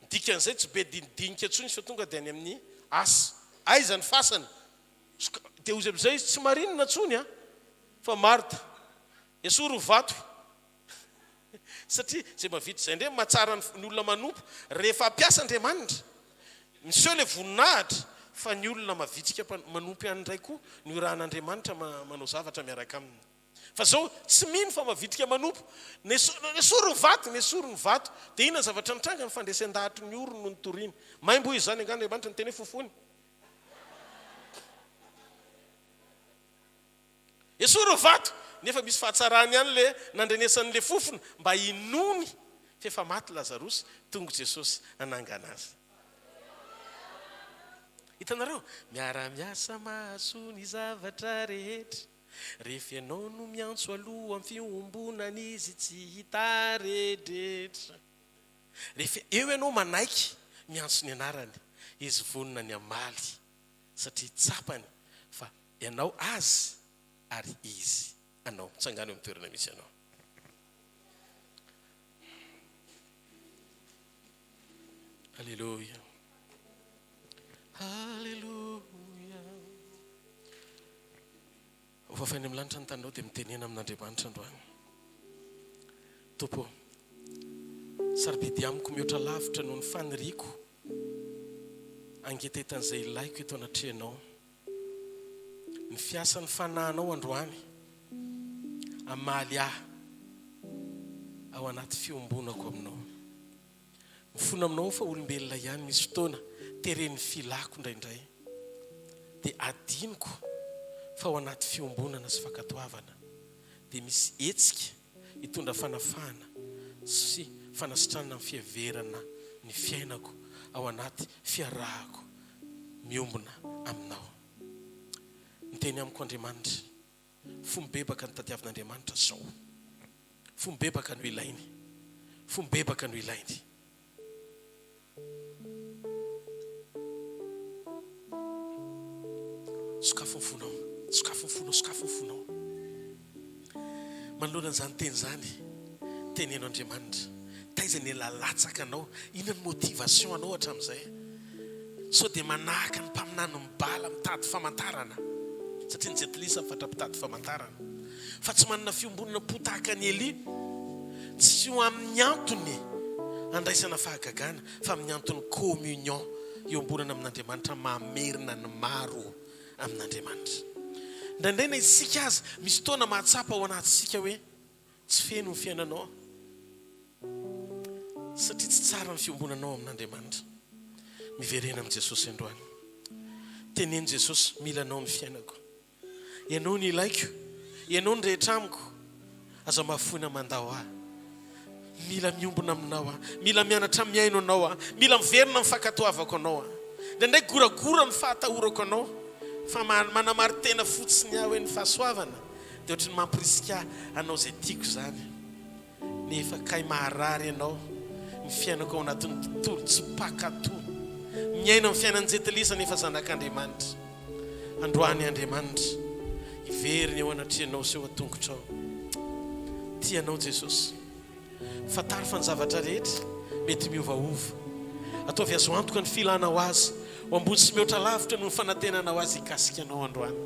Ny dikan'izay tsy be dinidinika intsony izy fa tonga dia any amin'ny asa. Aiza ny fasana? Dia hozy amin'izay izy tsy marinina intsony an! Fa Martha, esory ny vato. Satria izay mahavita izay indray no mahatsara ny olona manompo. Rehefa hampiasa Andriamanitra, miseho ilay voninahitra, fa ny olona mavitrika manompo ihany indray koa no irahan'Andriamanitra manao zavatra miaraka aminy. Fa izao, tsy mino fa mavitrika manompo. Nesory ny vato, nesory ny vato. Dia inona ny zavatra nitranga? Ny fandresen-dahatry ny orony no nitoriany. Maimbo izy izany angaha Andriamanitra niteny hoe fofony? Esory ny vato! Nefa misy fahatsarany ihany le nandrenesany le fofona mba hinoany f'efa maty Lazarosy, tonga Jesosy hanangana azy. Hitanareo? Miara-miasa mahasoa ny zavatra rehetra. Rehefa ianao no miantso aloha amin'ny fiombonana izy tsy hitaredretra. Rehefa eo ianao manaiky miantso ny anarany, izy vonona ny hamaly satria tsapany fa ianao azy ary izy anao. Mitsangàna eo amin'ny toerana misy anao. Aleloia. Aleloia. Ho fafainy amin'ny lanitra ny taninao dia mitenena amin'Andriamanitra androany. Tompo ô, sarobidy amiko mihoatra lavitra noho ny faniriako hangetaheta an'izay ilaiko eto anatrehanao. Ny fiasan'ny Fanahinao androany hamaly ahy ao anaty fiombonako aminao. Mifona aminao aho fa olombelona ihany, misy fotoana teren'ny filako indraindray dia adinoko fa ao anaty fiombonana sy fankatoavana dia misy hetsika hitondra fanafahana sy fanasitranana ny fiheverana ny fiainako ao anaty fiarahako miombona aminao. Miteny amiko Andriamanitra. Fo mibebaka no tadiavin'Andriamanitra zao. Fo mibebaka no ilainy. Fo mibebaka no ilainy. Sokafy ny fonao. Sokafy ny fonao, sokafy ny fonao. Manoloana an'izany teny izany, teneno Andriamanitra. Taiza ny ela latsaka anao? Inona ny motivation anao hatramin'izay? Sao dia manahaka ny mpaminany mibala mitady famantarana? Satria ny jentilisa fatra-pitady famantarana. Fa tsy manana fiombonana-po tahaka an'i Elia. Tsy ho amin'ny antony handraisana fahagagana, fa amin'ny antony communion iombonana amin'Andriamanitra mamerina ny maro amin'Andriamanitra. Indraindray na isika aza misy fotoana mahatsapa ao anatintsika hoe tsy feno ny fiainanao satria tsy tsara ny fiombonanao amin'Andriamanitra. Miverena amin'i Jesosy androany. Teneno Jesosy, mila anao ny fiainako. Ianao no ilaiko, Ianao no rehetra amiko. Aza mahafoy na mandao ahy. Mila miombona aminao aho, mila mianatra mihaino anao aho, mila miverina amin'ny fankatoavako anao aho. Indraindray goragora ny fahatahorako anao, fa manamari-tena fotsiny aho hoe ny fahasoavana dia ohatry ny mampirisika ahy hanao izay tiako izany. Nefa kay maharary ianao ny fiainako ao anatin'ny tontolo tsy mpankatò. Miaina amin'ny fiainan'ny jentilisa nefa zanak'Andriamanitra. Androany Andriamanitra hiverina eo anatrehanao sy eo an-tongotrao. Tia anao Jesosy. Fantaro fa ny zavatra rehetra mety miovaova. Ataovy azo antoka ny filanao Azy ho ambony sy mihoatra lavitra noho ny fanantenanao Azy hikasika anao androany.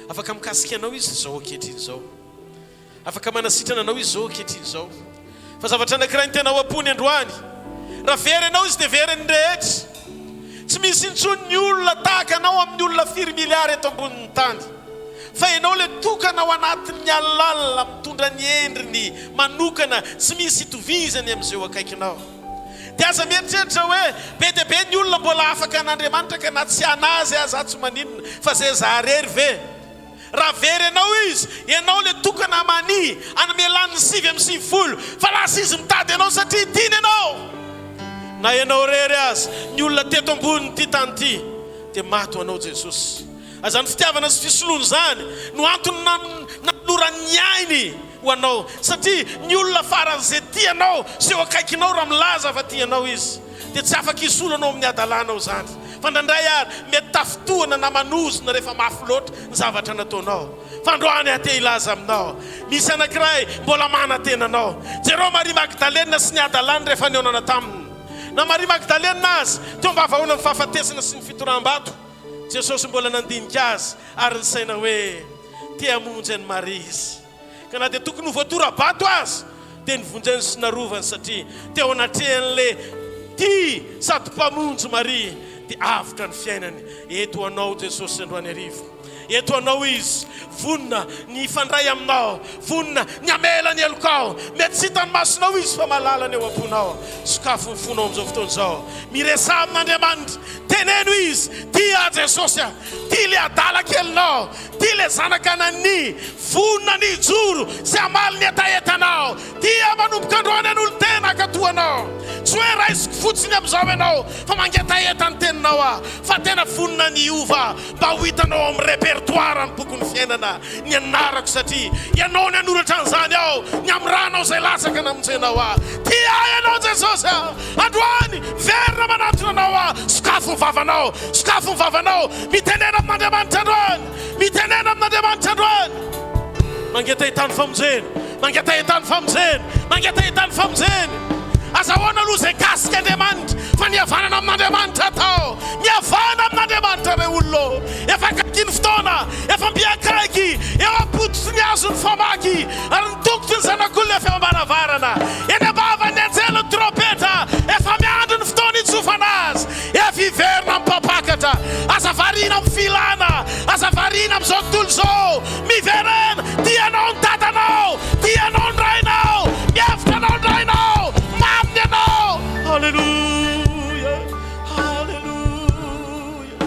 Afaka mikasika anao Izy izao ankehitriny izao. Afaka manasitrana anao Izy izao ankehitriny izao. Fa zavatra anankiray no tena ao am-pony androany. Raha very anao Izy dia very ny rehetra. Tsy misy intsony ny olona tahaka anao amin'ny olona firy miliara eto ambonin'ny tany. Fa ianao ilay tokana ao anatin'ny alalina mitondra ny endriny manokana tsy misy itovizany amin'izay eo akaikinao. Dia aza mieritreritra hoe be dia be ny olona mbola afaka an'Andriamanitra ka na tsy an'Azy aza aho tsy maninona fa izay za rery ve? Raha very anao izy, ianao le tokana mania hanome lany ny 99, fa lasa izy mitady anao satria tiany ianao. Na ianao irery aza, ny olona teto ambonin'ity tany ity dia maty ho anao Jesosy. Ary izany fitiavana sy fisoloana izany no antony nanolorany ny ainy ho anao, satria ny olona faran'izay tia anao sy eo akaikinao raha milaza fa tia anao izy dia tsy afaka hisolo anao amin'ny hadalanao izany, fa indraindray ary mety tafintohina na manozona rehefa mafy loatra ny zavatra nataonao. Fa androany aho te hilaza aminao, misy anankiray mbola manantena anao. Jereo Maria Magdalena sy ny hadalany rehefa nihaonana taminy. Na Maria Magdalena aza, teo am-bavahoanan'ny fahafatesana sy ny fitoraham-bato, Jesosy mbola nandinika azy ary nisaina hoe te hamonjy an'i Maria Izy. Ka na dia tokony ho voatora-bato aza dia novonjeny sy narovany satria teo anatrehan'ilay tia sady Mpamonjy Maria dia avotra ny fiainany. Eto ho anao Jesosy androany hariva. Eto ho anao Izy, vonona ny hifandray aminao, vonona ny hamela ny helokao. Mety tsy hitan'ny masonao Izy fa mahalala ny ao am-ponao. Sokafy ny fonao amin'izao fotoana izao. Miresaha amin'Andriamanitra. Teneno Izy, tia ahy Jesosy a! Tia ilay adala kelinao. Tia ilay zanaka Anania, vonona ny hijoro sy hamaly ny hetahetanao. Tia manomboka androany hanolo-tena hankatò. mankatò Anao. Tsy hoe raisiko fotsiny amin'izao Ianao fa mangetaheta ny Teninao aho, fa tena vonona ny hiova mba ho hitanao ao amin'ny répertoire ny bokin'ny fiainana ny anarako satria Ianao nanoratra an'izany ao, ny amin'ny rànao izay latsaka namonjenao ahy. Tia ahy Ianao Jesosy a! Androany, miverina manatona Anao aho. Sokafy ny vavanao, sokafy ny vavanao, mitenena amin'Andriamanitra androany, mitenena amin'Andriamanitra androany. Mangetaheta ny famonjena, mangetaheta ny famonjena, mangetaheta ny famonjena. Azahoana aloha izay kasika Andriamanitra fa ny havanana amin'Andriamanitra atao. Mihavana amin'Andriamanitra re olona ô. Efa akaiky ny fotoana, efa mby akaiky, eo am-pototry ny hazo ny famaky, ary ny tongotry ny Zanak'olona efa eo am-baravarana. Eny am-bavan'ny anjely ny trompetra, efa miandry ny fotoana hitsofana azy. Efa hiverina amin'ny mpampakatra. Aza variana amin'ny filana, aza variana amin'izao tontolo izao. Miverena, tia anao ny dadanao, tia anao ny rainao, mihevitra anao ny rainao, maminy ianao. Haleloia, haleloia.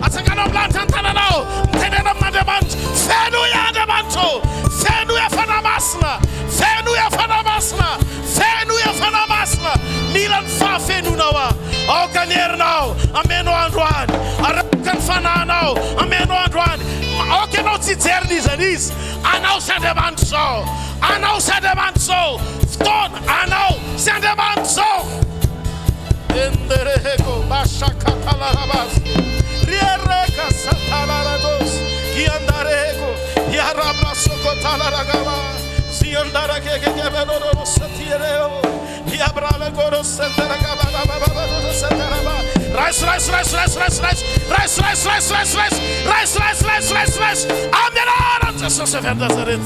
Atsangano amin'ny lanitra ny tananao, mitenena amin'Andriamanitra. Fenoy Andriamanitra ô, fenoy Fanahy Masina, fenoy Fanahy Masina, fenoy Fanahy Masina. Mila ny fahafenoanao aho. Aoka ny herinao hameno androany, ary aoka ny fanahinao hameno androany. Aoka ianao tsy hijery n'iza n'iza. Anao sy Andriamanitra izao. Anao sy Andriamanitra izao. Fotoana anao sy Andriamanitra izao. Endereheko bashakatalarabas. Riereka satalarados. Giandareheko hiarabrasokotalaragaba. Ziandarakekekebelorosatiereo. Raiso, raiso, raiso, raiso, raiso, raiso, raiso, raiso, raiso, raiso, raiso, raiso, raiso, raiso, raiso, raiso, amin'ny anaran'i Jesosy avy any Nazareta,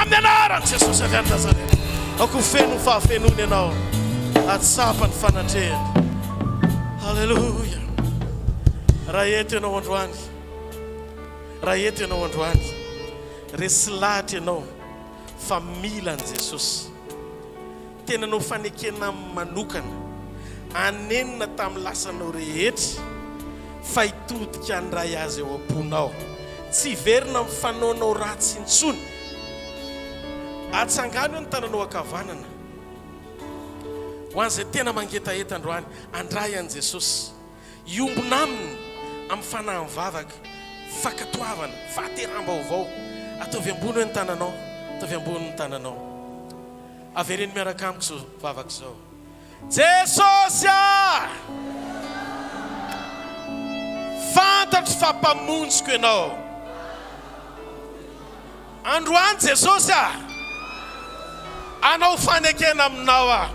amin'ny anaran'i Jesosy avy any Nazareta. Aoka ho feno ny fahafenoany ianao, hahatsapa ny fanatrehany. Haleloia. Raha eto ianao androany, raha eto ianao androany, resy lahatra ianao fa mila an'i Jesosy. Tena nanao fanekena aminy manokana, hanenina tamin'ny lasanao rehetra, fa hitodika handray azy ao am-ponao. Tsy hiverina amin'ny fanaonao ratsy intsony. Atsangano eo ny tananao ankavanana. Ho an'izay tena mangetaheta androany, handray an'i Jesosy. Hiombona aminy amin'ny fanahy mivavaka, fankatoavana, fahateraham-baovao. Ataovy ambony hoe ny tananao, ataovy ambony ny tananao. Avereno miaraka amiko izao vavaka izao. Jesosy ah! Fantatro fa Mpamonjiko Ianao. Androany Jesosy ah! Hanao fanekena Aminao aho.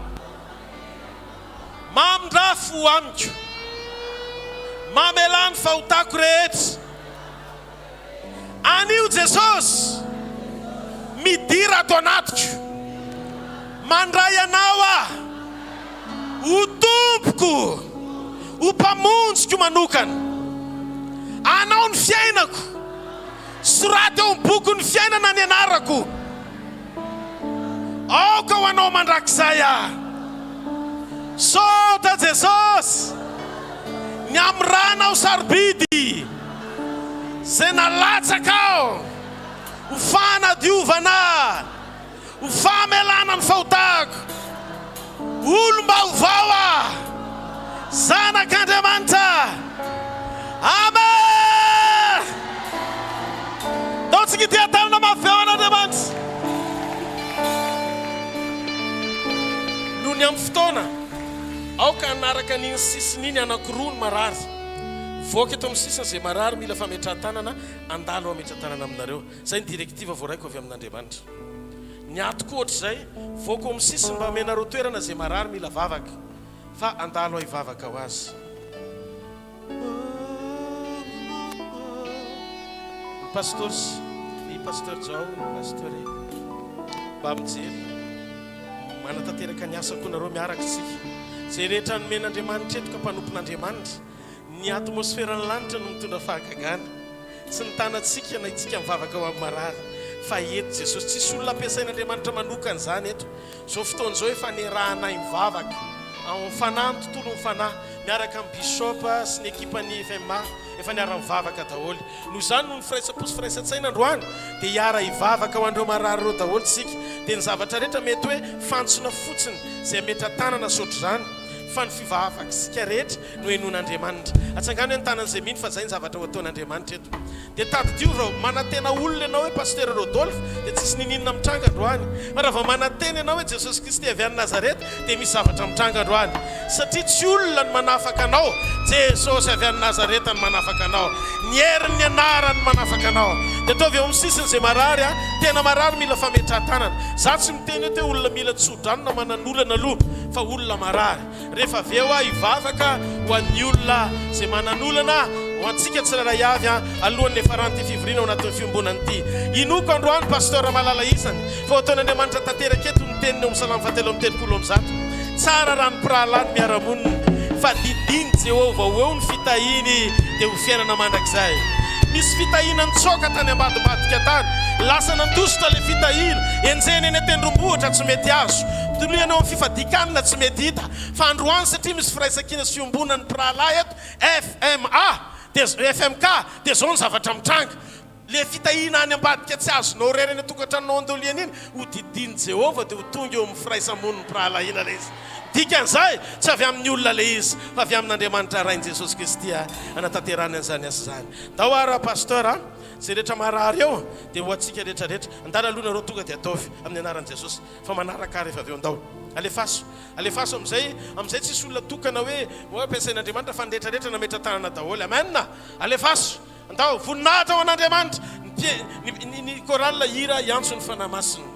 Mamindrà fo amiko. Mamelà ny fahotako rehetra. Anio Jesosy, midira ato anatiko. Mandray Anao aho ho Tompoko, ho Mpamonjiko manokana. Anao ny fiainako. Soraty ao amin'ny bokin'ny fiainana ny anarako. Aoka ho Anao mandrakizay aho. Misaotra Jesosy ny amin'ny ranao sarobidy izay nalatsakao ho fanadiovana ahy, ho famelana ny fahotako. Olom-baovao aho, zanak'Andriamanitra. Amen! Ndao tsika hitia-tanana mafy be ho an'Andriamanitra. Noho ny amin'ny fotoana, aoka hanaraka an'iny sisiny iny anankiroa ny marary. Mivoaka eto amin'ny sisiny izay marary mila fametrahan-tanana, handalo hametra-tanana aminareo. Izay ny directive voaraiko avy amin'Andriamanitra. Ny ato koa ohatr'izay, voako amin'ny sisiny mba amenareo toerana izay marary mila vavaka, fa handalo aho hivavaka ho azy. Ny pastors, ny pasteur Jao, ny pasteur e, mba mijery, manatanteraka ny asa koa nareo miaraka isika. Izay rehetra nomen'Andriamanitra eto ka mpanompon'Andriamanitra, ny atmosferan'ny lanitra no mitondra fahagagana. Tsy ny tanantsika na itsika mivavaka ho amin'ny marary. Fa eto Jesosy. Tsisy olona ampiasain'Andriamanitra manokana izany eto. Izao fotoana izao efa niarahanay mivavaka ao amin'ny fanahy, ny tontolon'ny fanahy, miaraka amin'ny Bishop sy ny ekipan'ny FMA, efa niara-nivavaka daholo. Noho izany, noho ny firaisam-po sy firaisan-tsaina androany, dia hiara-hivavaka ho an'ireo marary ireo daholo isika. Dia ny zavatra rehetra mety hoe fantsona fotsiny izay hametra-tanana sy ohatr'izany, fa ny fivavak'isika rehetra no henoin'Andriamanitra. Atsangano hoe ny tanan'izay mino fa izay ny zavatra ho ataon'Andriamanitra eto. Dia tadidio raha manantena olona ianao hoe Pasteur Rodolphe dia tsisy niniana mitranga androany. Fa raha vao manantena ianao hoe Jesosy Kristy avy any Nazareth dia misy zavatra mitranga androany. Satria tsy olona no manafaka anao, Jesosy avy any Nazareth no manafaka anao. Ny herin'ny anarany no manafaka anao. Dia ataovy eo amin'ny sisiny izay marary a, tena marary mila fametrahan-tanana. Za tsy miteny eto hoe olona mila tso-drano na manan'olana aloha fa olona marary. Rehefa avy eo aho hivavaka ho an'ny olona izay manan'olana, ho antsika tsirairay avy alohan'ny niafaran'ity fivoriana ao anatin'ny fiombonana ity. Inoako androany Pasteur Malala isany fa ho ataon'Andriamanitra tanteraka eto ny teniny ao amin'ny Salamo fahatelo amby 130. Tsara raha ny mpirahalahy no miara-monina, fa didian'i Jehovah ho eo ny fitahiany dia ho fiainana mandrakizay. Nisy fitahiana nitsoaka tany ambadimbadika tany. Lasa nandositra ilay fitahiana. Enjehina eny an-tendrombohitra tsy mety azo. Tolihana eo amin'ny fifadian-kanina tsy mety hita. Fa androany satria misy firaisankina sy fiombonan'ny mpirahalahy eto, FMA, dia FMK, dia izao ny zavatra mitranga. Ilay fitahiana any ambadika tsy azonao irery any an-tokantranonao andoliana iny, hodidian'i Jehovah dia ho tonga eo amin'ny firaisamonin'ny mpirahalahiana ilay izy. Dikan'izay, tsy avy amin'ny olona ilay izy, fa avy amin'Andriamanitra Rain'i Jesosy Kristy hanatanterahany an'izany asa izany. Ndao ary Pasteur a! Izay rehetra marary eo dia ho antsika rehetra rehetra. Andala aloha nareo tonga dia ataovy amin'ny anaran'i Jesosy fa manaraka ahy rehefa avy eo. Ndao. Alefaso. Alefaso amin'izay, amin'izay tsisy olona tokana hoe hoe ampiasain'Andriamanitra fa ny rehetra rehetra nametra-tanana daholo. Amen! Alefaso. Ndao. Voninahitra ho an'Andriamanitra. Ny ny ny chorale hira hiantso ny Fanahy Masina.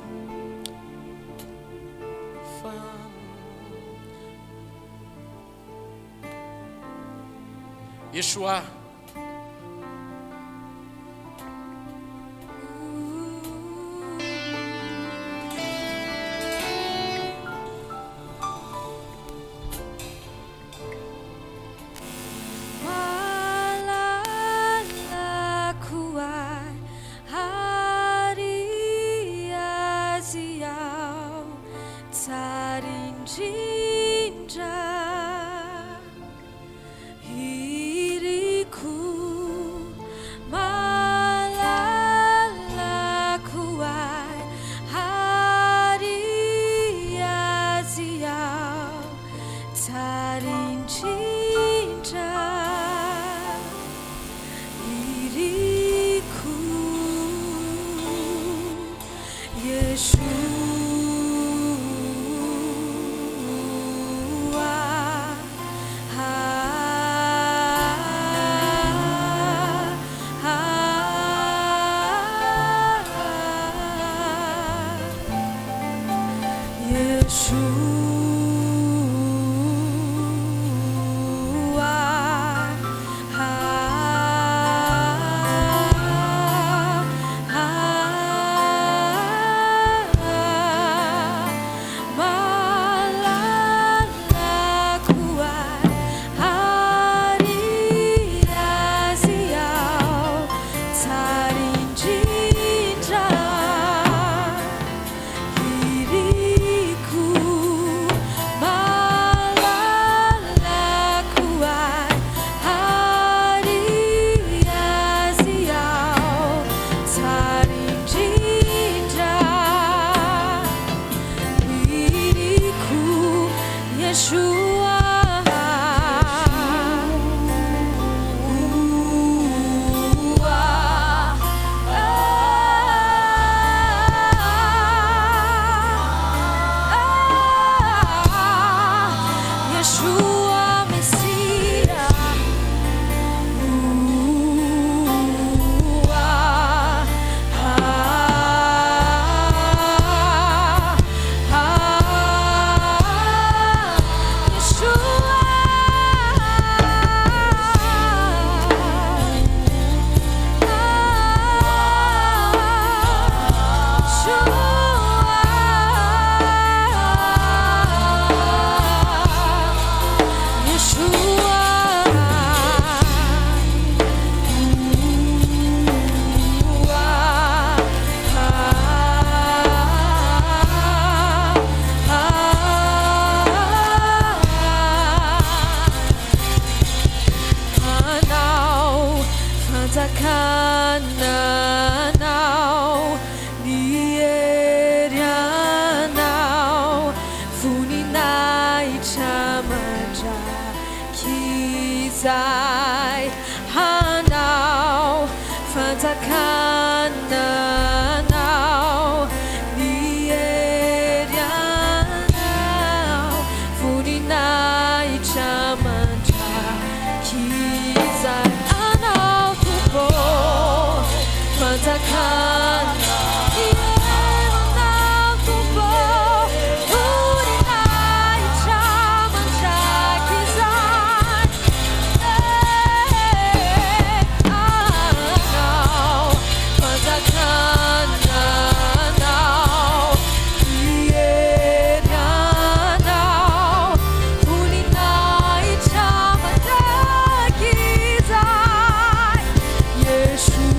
Yeshua. Iriko malalako ahy ary azy aho tsara indrindra. Iriko Yeshua. Malalako ahy ary azy aho tsara indrindra iriko. Fanjakana Anao, ny hery Anao, voninahitra mandrakizay Anao, Fanjakana Anao, ny hery Anao, voninahitra mandrakizay Anao Tompo ô, fanjakana ny herinao Tompo ô, voninahitra mandrakizay Anao, fanjakana Anao, ny hery Anao, voninahitra mandrakizay Yeshua.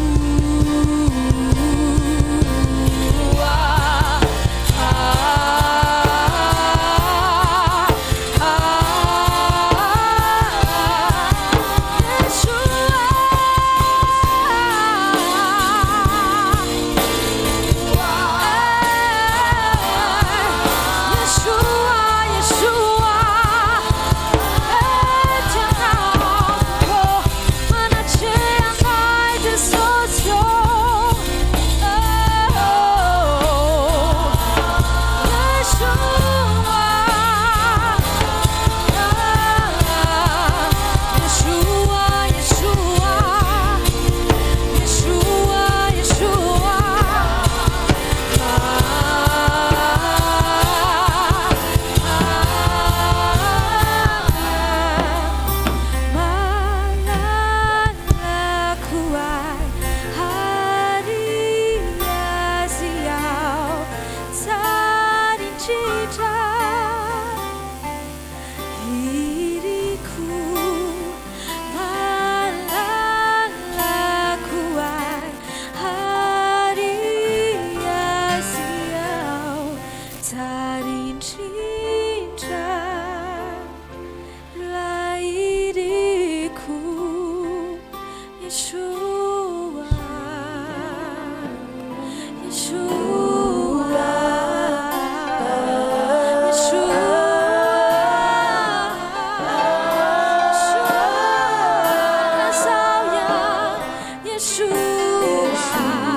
Yeshua, Yeshua, Yeshua, Yeshua, Yeshua, Yeshua.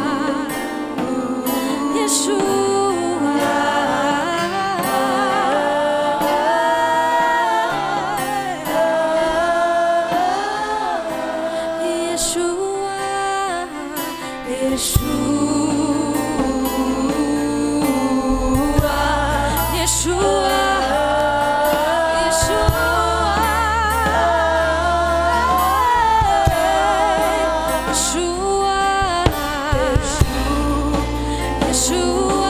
Yeshua, Yeshua, Yeshua, Yeshua, Yeshua, Yeshua, Yeshua, Yeshua, Yeshua, Yeshua,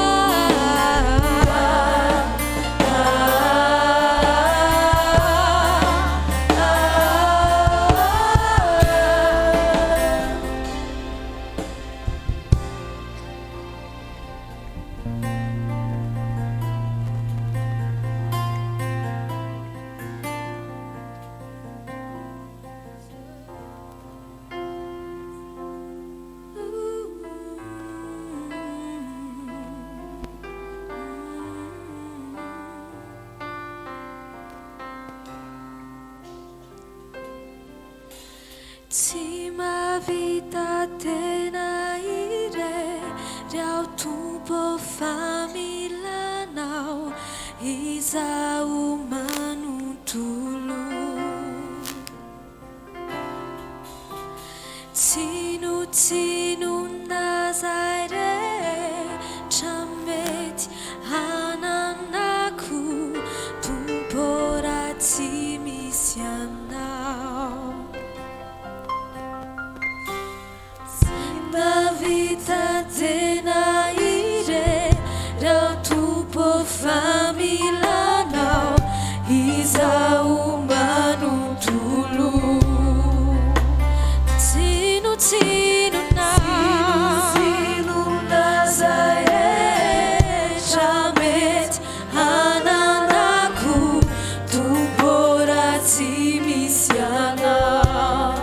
Tsy mahavita tena irery aho Tompo ô fa mila Anao izaho manontolo. Tsinontsinona izay rehetra mety hananako Tompo ô raha tsy misy Anao. Tsy mahavita tena irery aho Tompo ô fa mila Anao izaho manontolo. Tsinontsinona izay rehetra mety hananako Tompo ô raha tsy misy Anao.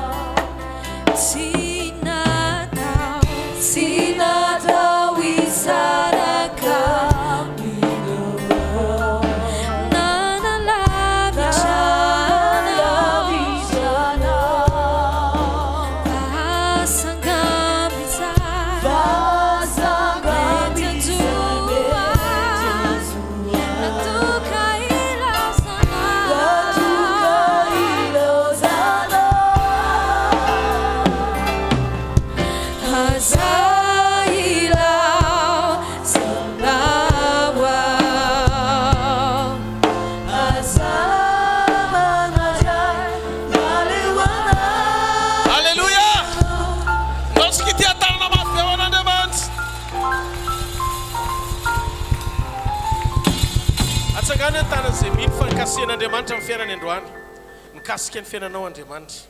Aza ilaozanao aho. Aza manary ahy, aleo anao. Aleloia! Ndao tsika hitia tanana mafy be ho an'Andriamanitra. Atsangano ny tanana izay mino fa nikasihan'Andriamanitra ny fiainany androany. Nikasika ny fiainanao Andriamanitra.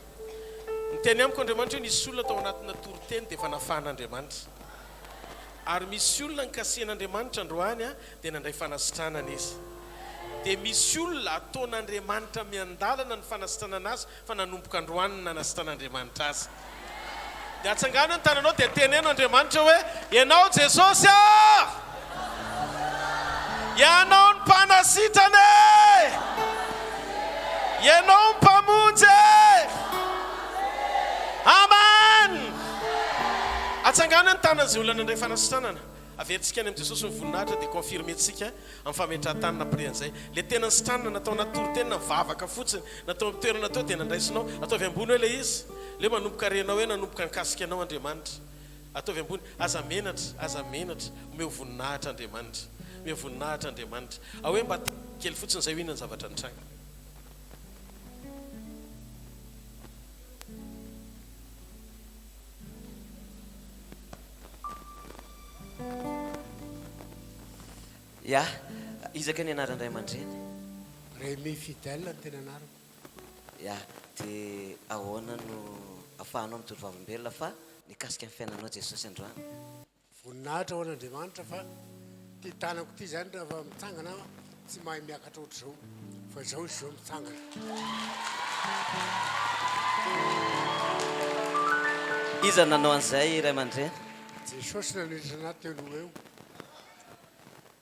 Niteny amiko Andriamanitra hoe nisy olona tao anatina toriteny dia efa nafahan'Andriamanitra. Ary misy olona nikasihan'Andriamanitra androany dia nandray fanasitranana izy. Dia misy olona ataon'Andriamanitra miandalana ny fanasitranana azy fa nanomboka androany ny nanasitran'Andriamanitra azy. Dia atsangano ny tananao dia teneno Andriamanitra hoe, Ianao Jesosy ah! Ianao ny mpanasitrana e! Ianao ny mpamonjy e! Amen! Atsangano ny tanan'izay olona nandray fanasitranana. Averintsika any amin'i Jesosy ny voninahitra dia confirmer-tsika amin'ny fametrahan-tanana après an'izay. Ilay tena nisitranina natao anaty toriteny na vavaka fotsiny na tao amin'ny toerana teo dia nandraisinao. Ataovy ambony hoe ilay izy. Ilay hoe manomboka renao hoe nanomboka nikasika anao Andriamanitra. Ataovy ambony. Aza menatra, aza menatra. Omeo voninahitra Andriamanitra. Omeo voninahitra Andriamanitra. Ao hoe mba kely fotsiny izay ho inona ny zavatra nitranga. Ya, iza kay ny anaran'ny ray aman-dreny? Rémi Fidèle no tena anarako. Ya, dia ahoana no afahanao mijoro vavolombelona fa nikasika ny fiainanao Jesosy androany? Voninahitra ho an'Andriamanitra fa ity tanako ity izany rehefa mitsangana aho tsy mahay miakatra ohatr'izao fa izao izy izao mitsangana. Iza no nanao an'izay ray aman-dreny? Jesosy naniritra anah teo no ho eo.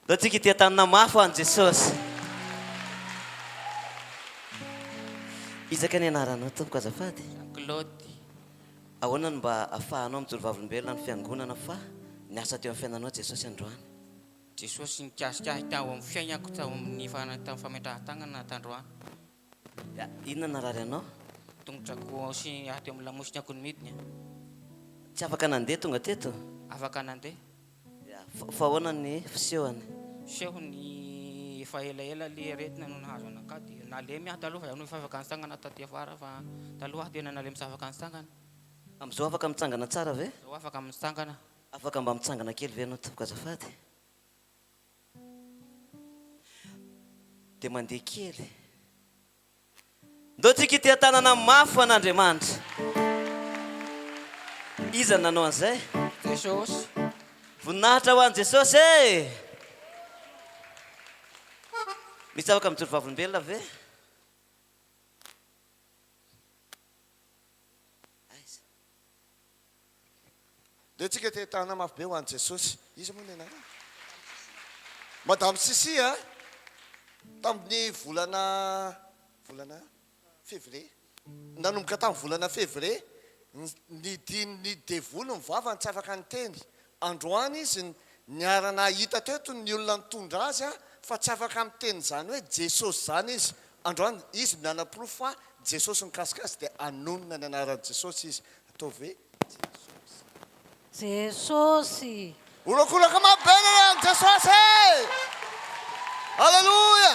Ndao tsika hitia tanana mafy ho an'i Jesosy. Iza kay ny anaranao tompoko azafady? Jean Claude. Ahoana no mba afahanao mijoro vavolombelona ny fiangonana fa niasa teo amin'ny fiainanao Jesosy androany? Jesosy nikasika ahy tao amin'ny fiainako tao amin'ny tamin'ny fametrahan-tagnana tandroany. Ya, inona narary anao? Tongotra ko sy ato amin'ny lamosina ko ny midiny. Tsy afaka nandeha tonga teto? Afaka nandeha. Ya, fa ahoana ny fisehony? Fisehony efa elaela le aretina no nahazo anakahy dia nalemy aho taloha fa zao efa afaka nitsangana taty afara fa taloha aho tena nalemy tsy afaka nitsangana. Amin'izao afaka mitsangana tsara ve? Zao afaka mitsangana. Afaka mba mitsangana kely ve ianao tompoko azafady? Dia mandeha kely. Ndao tsika hitia tanana mafy ho an'Andriamanitra. Iza no nanao an'izay? Jesosy. Voninahitra ho an'i Jesosy e! Misy afaka mijoro vavolombelona ve? Aiza? Ndao tsika te tanana mafy be ho an'i Jesosy. Iza moa ny anarany? Madame Sissi a! Tamin'ny volana volana février, nanomboka tamin'ny volana février, nidin'ny devoly ny vavany tsy afaka niteny. Androany izy niara-nahita teto ny olona nitondra azy fa tsy afaka miteny izany hoe Jesosy izany izy. Androany izy nanaporofo fa Jesosy nikasika azy dia hanonona ny anaran'i Jesosy izy. Ataovy hoe Jesosy. Jesosy. Horakoraka mafy be ny anaran'i Jesosy e! Aleloia!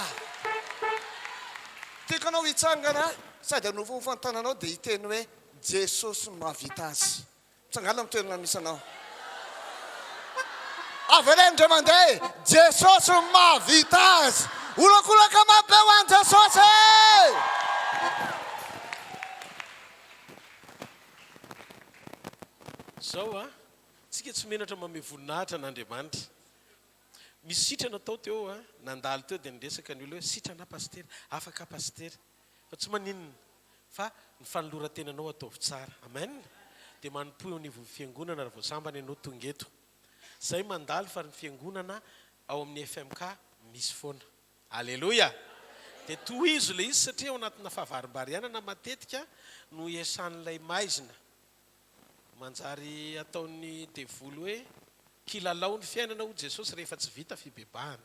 Tiako anao hitsangana sady hanofahofa ny tananao dia hiteny hoe Jesosy no mahavita azy. Mitsangàna amin'ny toerana misy anao. Aveleno indray mandeha e! Jesosy no mahavita azy. Horakoraka mafy be ho an'i Jesosy e! Zao a, tsika tsy menatra manome voninahitra an'Andriamanitra. Misy sitrana tao teo a, nandalo teo dia niresaka ny olona hoe sitrana aho pasitera, afaka aho pasitera. Fa tsy maninona fa ny fanoloran-tenanao ataovy tsara. Amen. Dia manompoa eo anivon'ny fiangonana raha vao sambany ianao tonga eto. Zay mandalo fa ny fiangonana ao amin'ny FMK misy foana. Aleloia! Dia tohizo ilay izy satria ao anatina fahavarimbarianana matetika no iasan'ilay maizina. Manjary ataon'ny devoly hoe kilalao ny fiainana hoy Jesosy rehefa tsy vita fibebahana.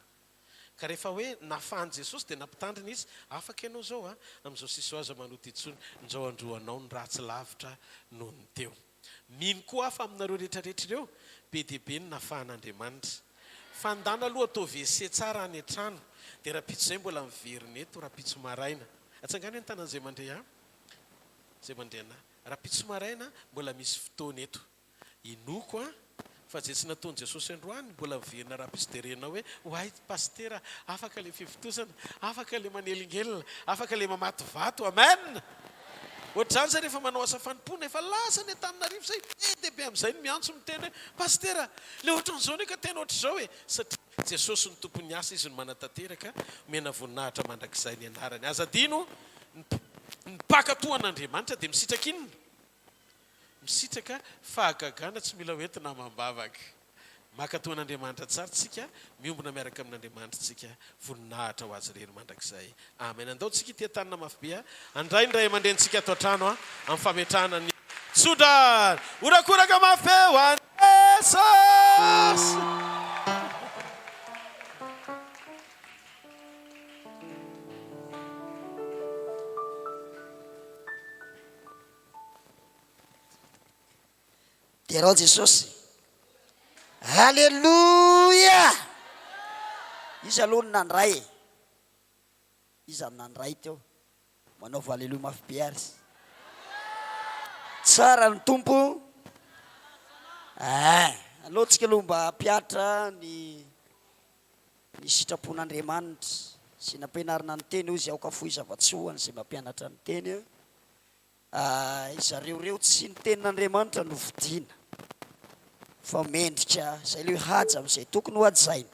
Ka rehefa hoe nafahan'i Jesosy dia nampitandrina izy, afaka ianao izao a, amin'izao sisa izao aza manota intsony, injao androanao ny ratsy lavitra noho ny teo. Mino koa aho fa aminareo rehetra rehetra ireo, be dia be ny nafahan'Andriamanitra. Fa ndana aloha atao WC tsara any an-trano, dia rahampitso izay mbola miverina eto, rahampitso maraina. Atsangano hoe ny tanan'izay mandre ahy, izay mandre an'ahy. Rahampitso maraina mbola misy fotoana eto. Inoako an! Fa ze tsy nataon'i Jesosy androany mbola miverina rahampitso dia renao hoe oay Pasitera afaka le fivontosana, afaka le manelingelina, afaka le mamaty vato, amen! Ohatr'izany zay rehefa manao asa fanompoana, efa lasa any Antananarivo zay, be dia be amin'izay ny miantso miteny hoe Pasitera le ohatran'izao anie ka tena ohatr'izao e! Satria Jesosy no tompon'ny asa, Izy no manatanteraka, omena voninahitra mandrakizay ny anarany. Aza adino ny mpankatò an'Andriamanitra dia misitraka inona? Misitraka fahagagana tsy mila hoentina amam-bavaka. Mankatò an'Andriamanitra tsara tsika, miombona miaraka amin'Andriamanitra tsika, voninahitra ho Azy irery mandrakizay. Amen. Andao tsika hitia tanana mafy be handray ny ray aman-drenintsika ato an-trano amin'ny fametrahana ny tsodrano. Horakoraka mafy be ho an'i Jesosy! Derao Jesosy. Alléluia! Iza aloha no nandray e? Iza no nandray teo? Manaova Alléluia mafy be ary. Tsara ny Tompo. Eh, aleo tsika aloha mba hampihatra ny ny sitrapon'Andriamanitra. Izay nampianarina ny teny hoy izy aoka fohy zava-tsoa an'izay mampianatra ny teny. Ah, zareo reo tsy ny tenin'Andriamanitra no vidiana fa mendrika izay le haja amin'izay tokony ho hajaina.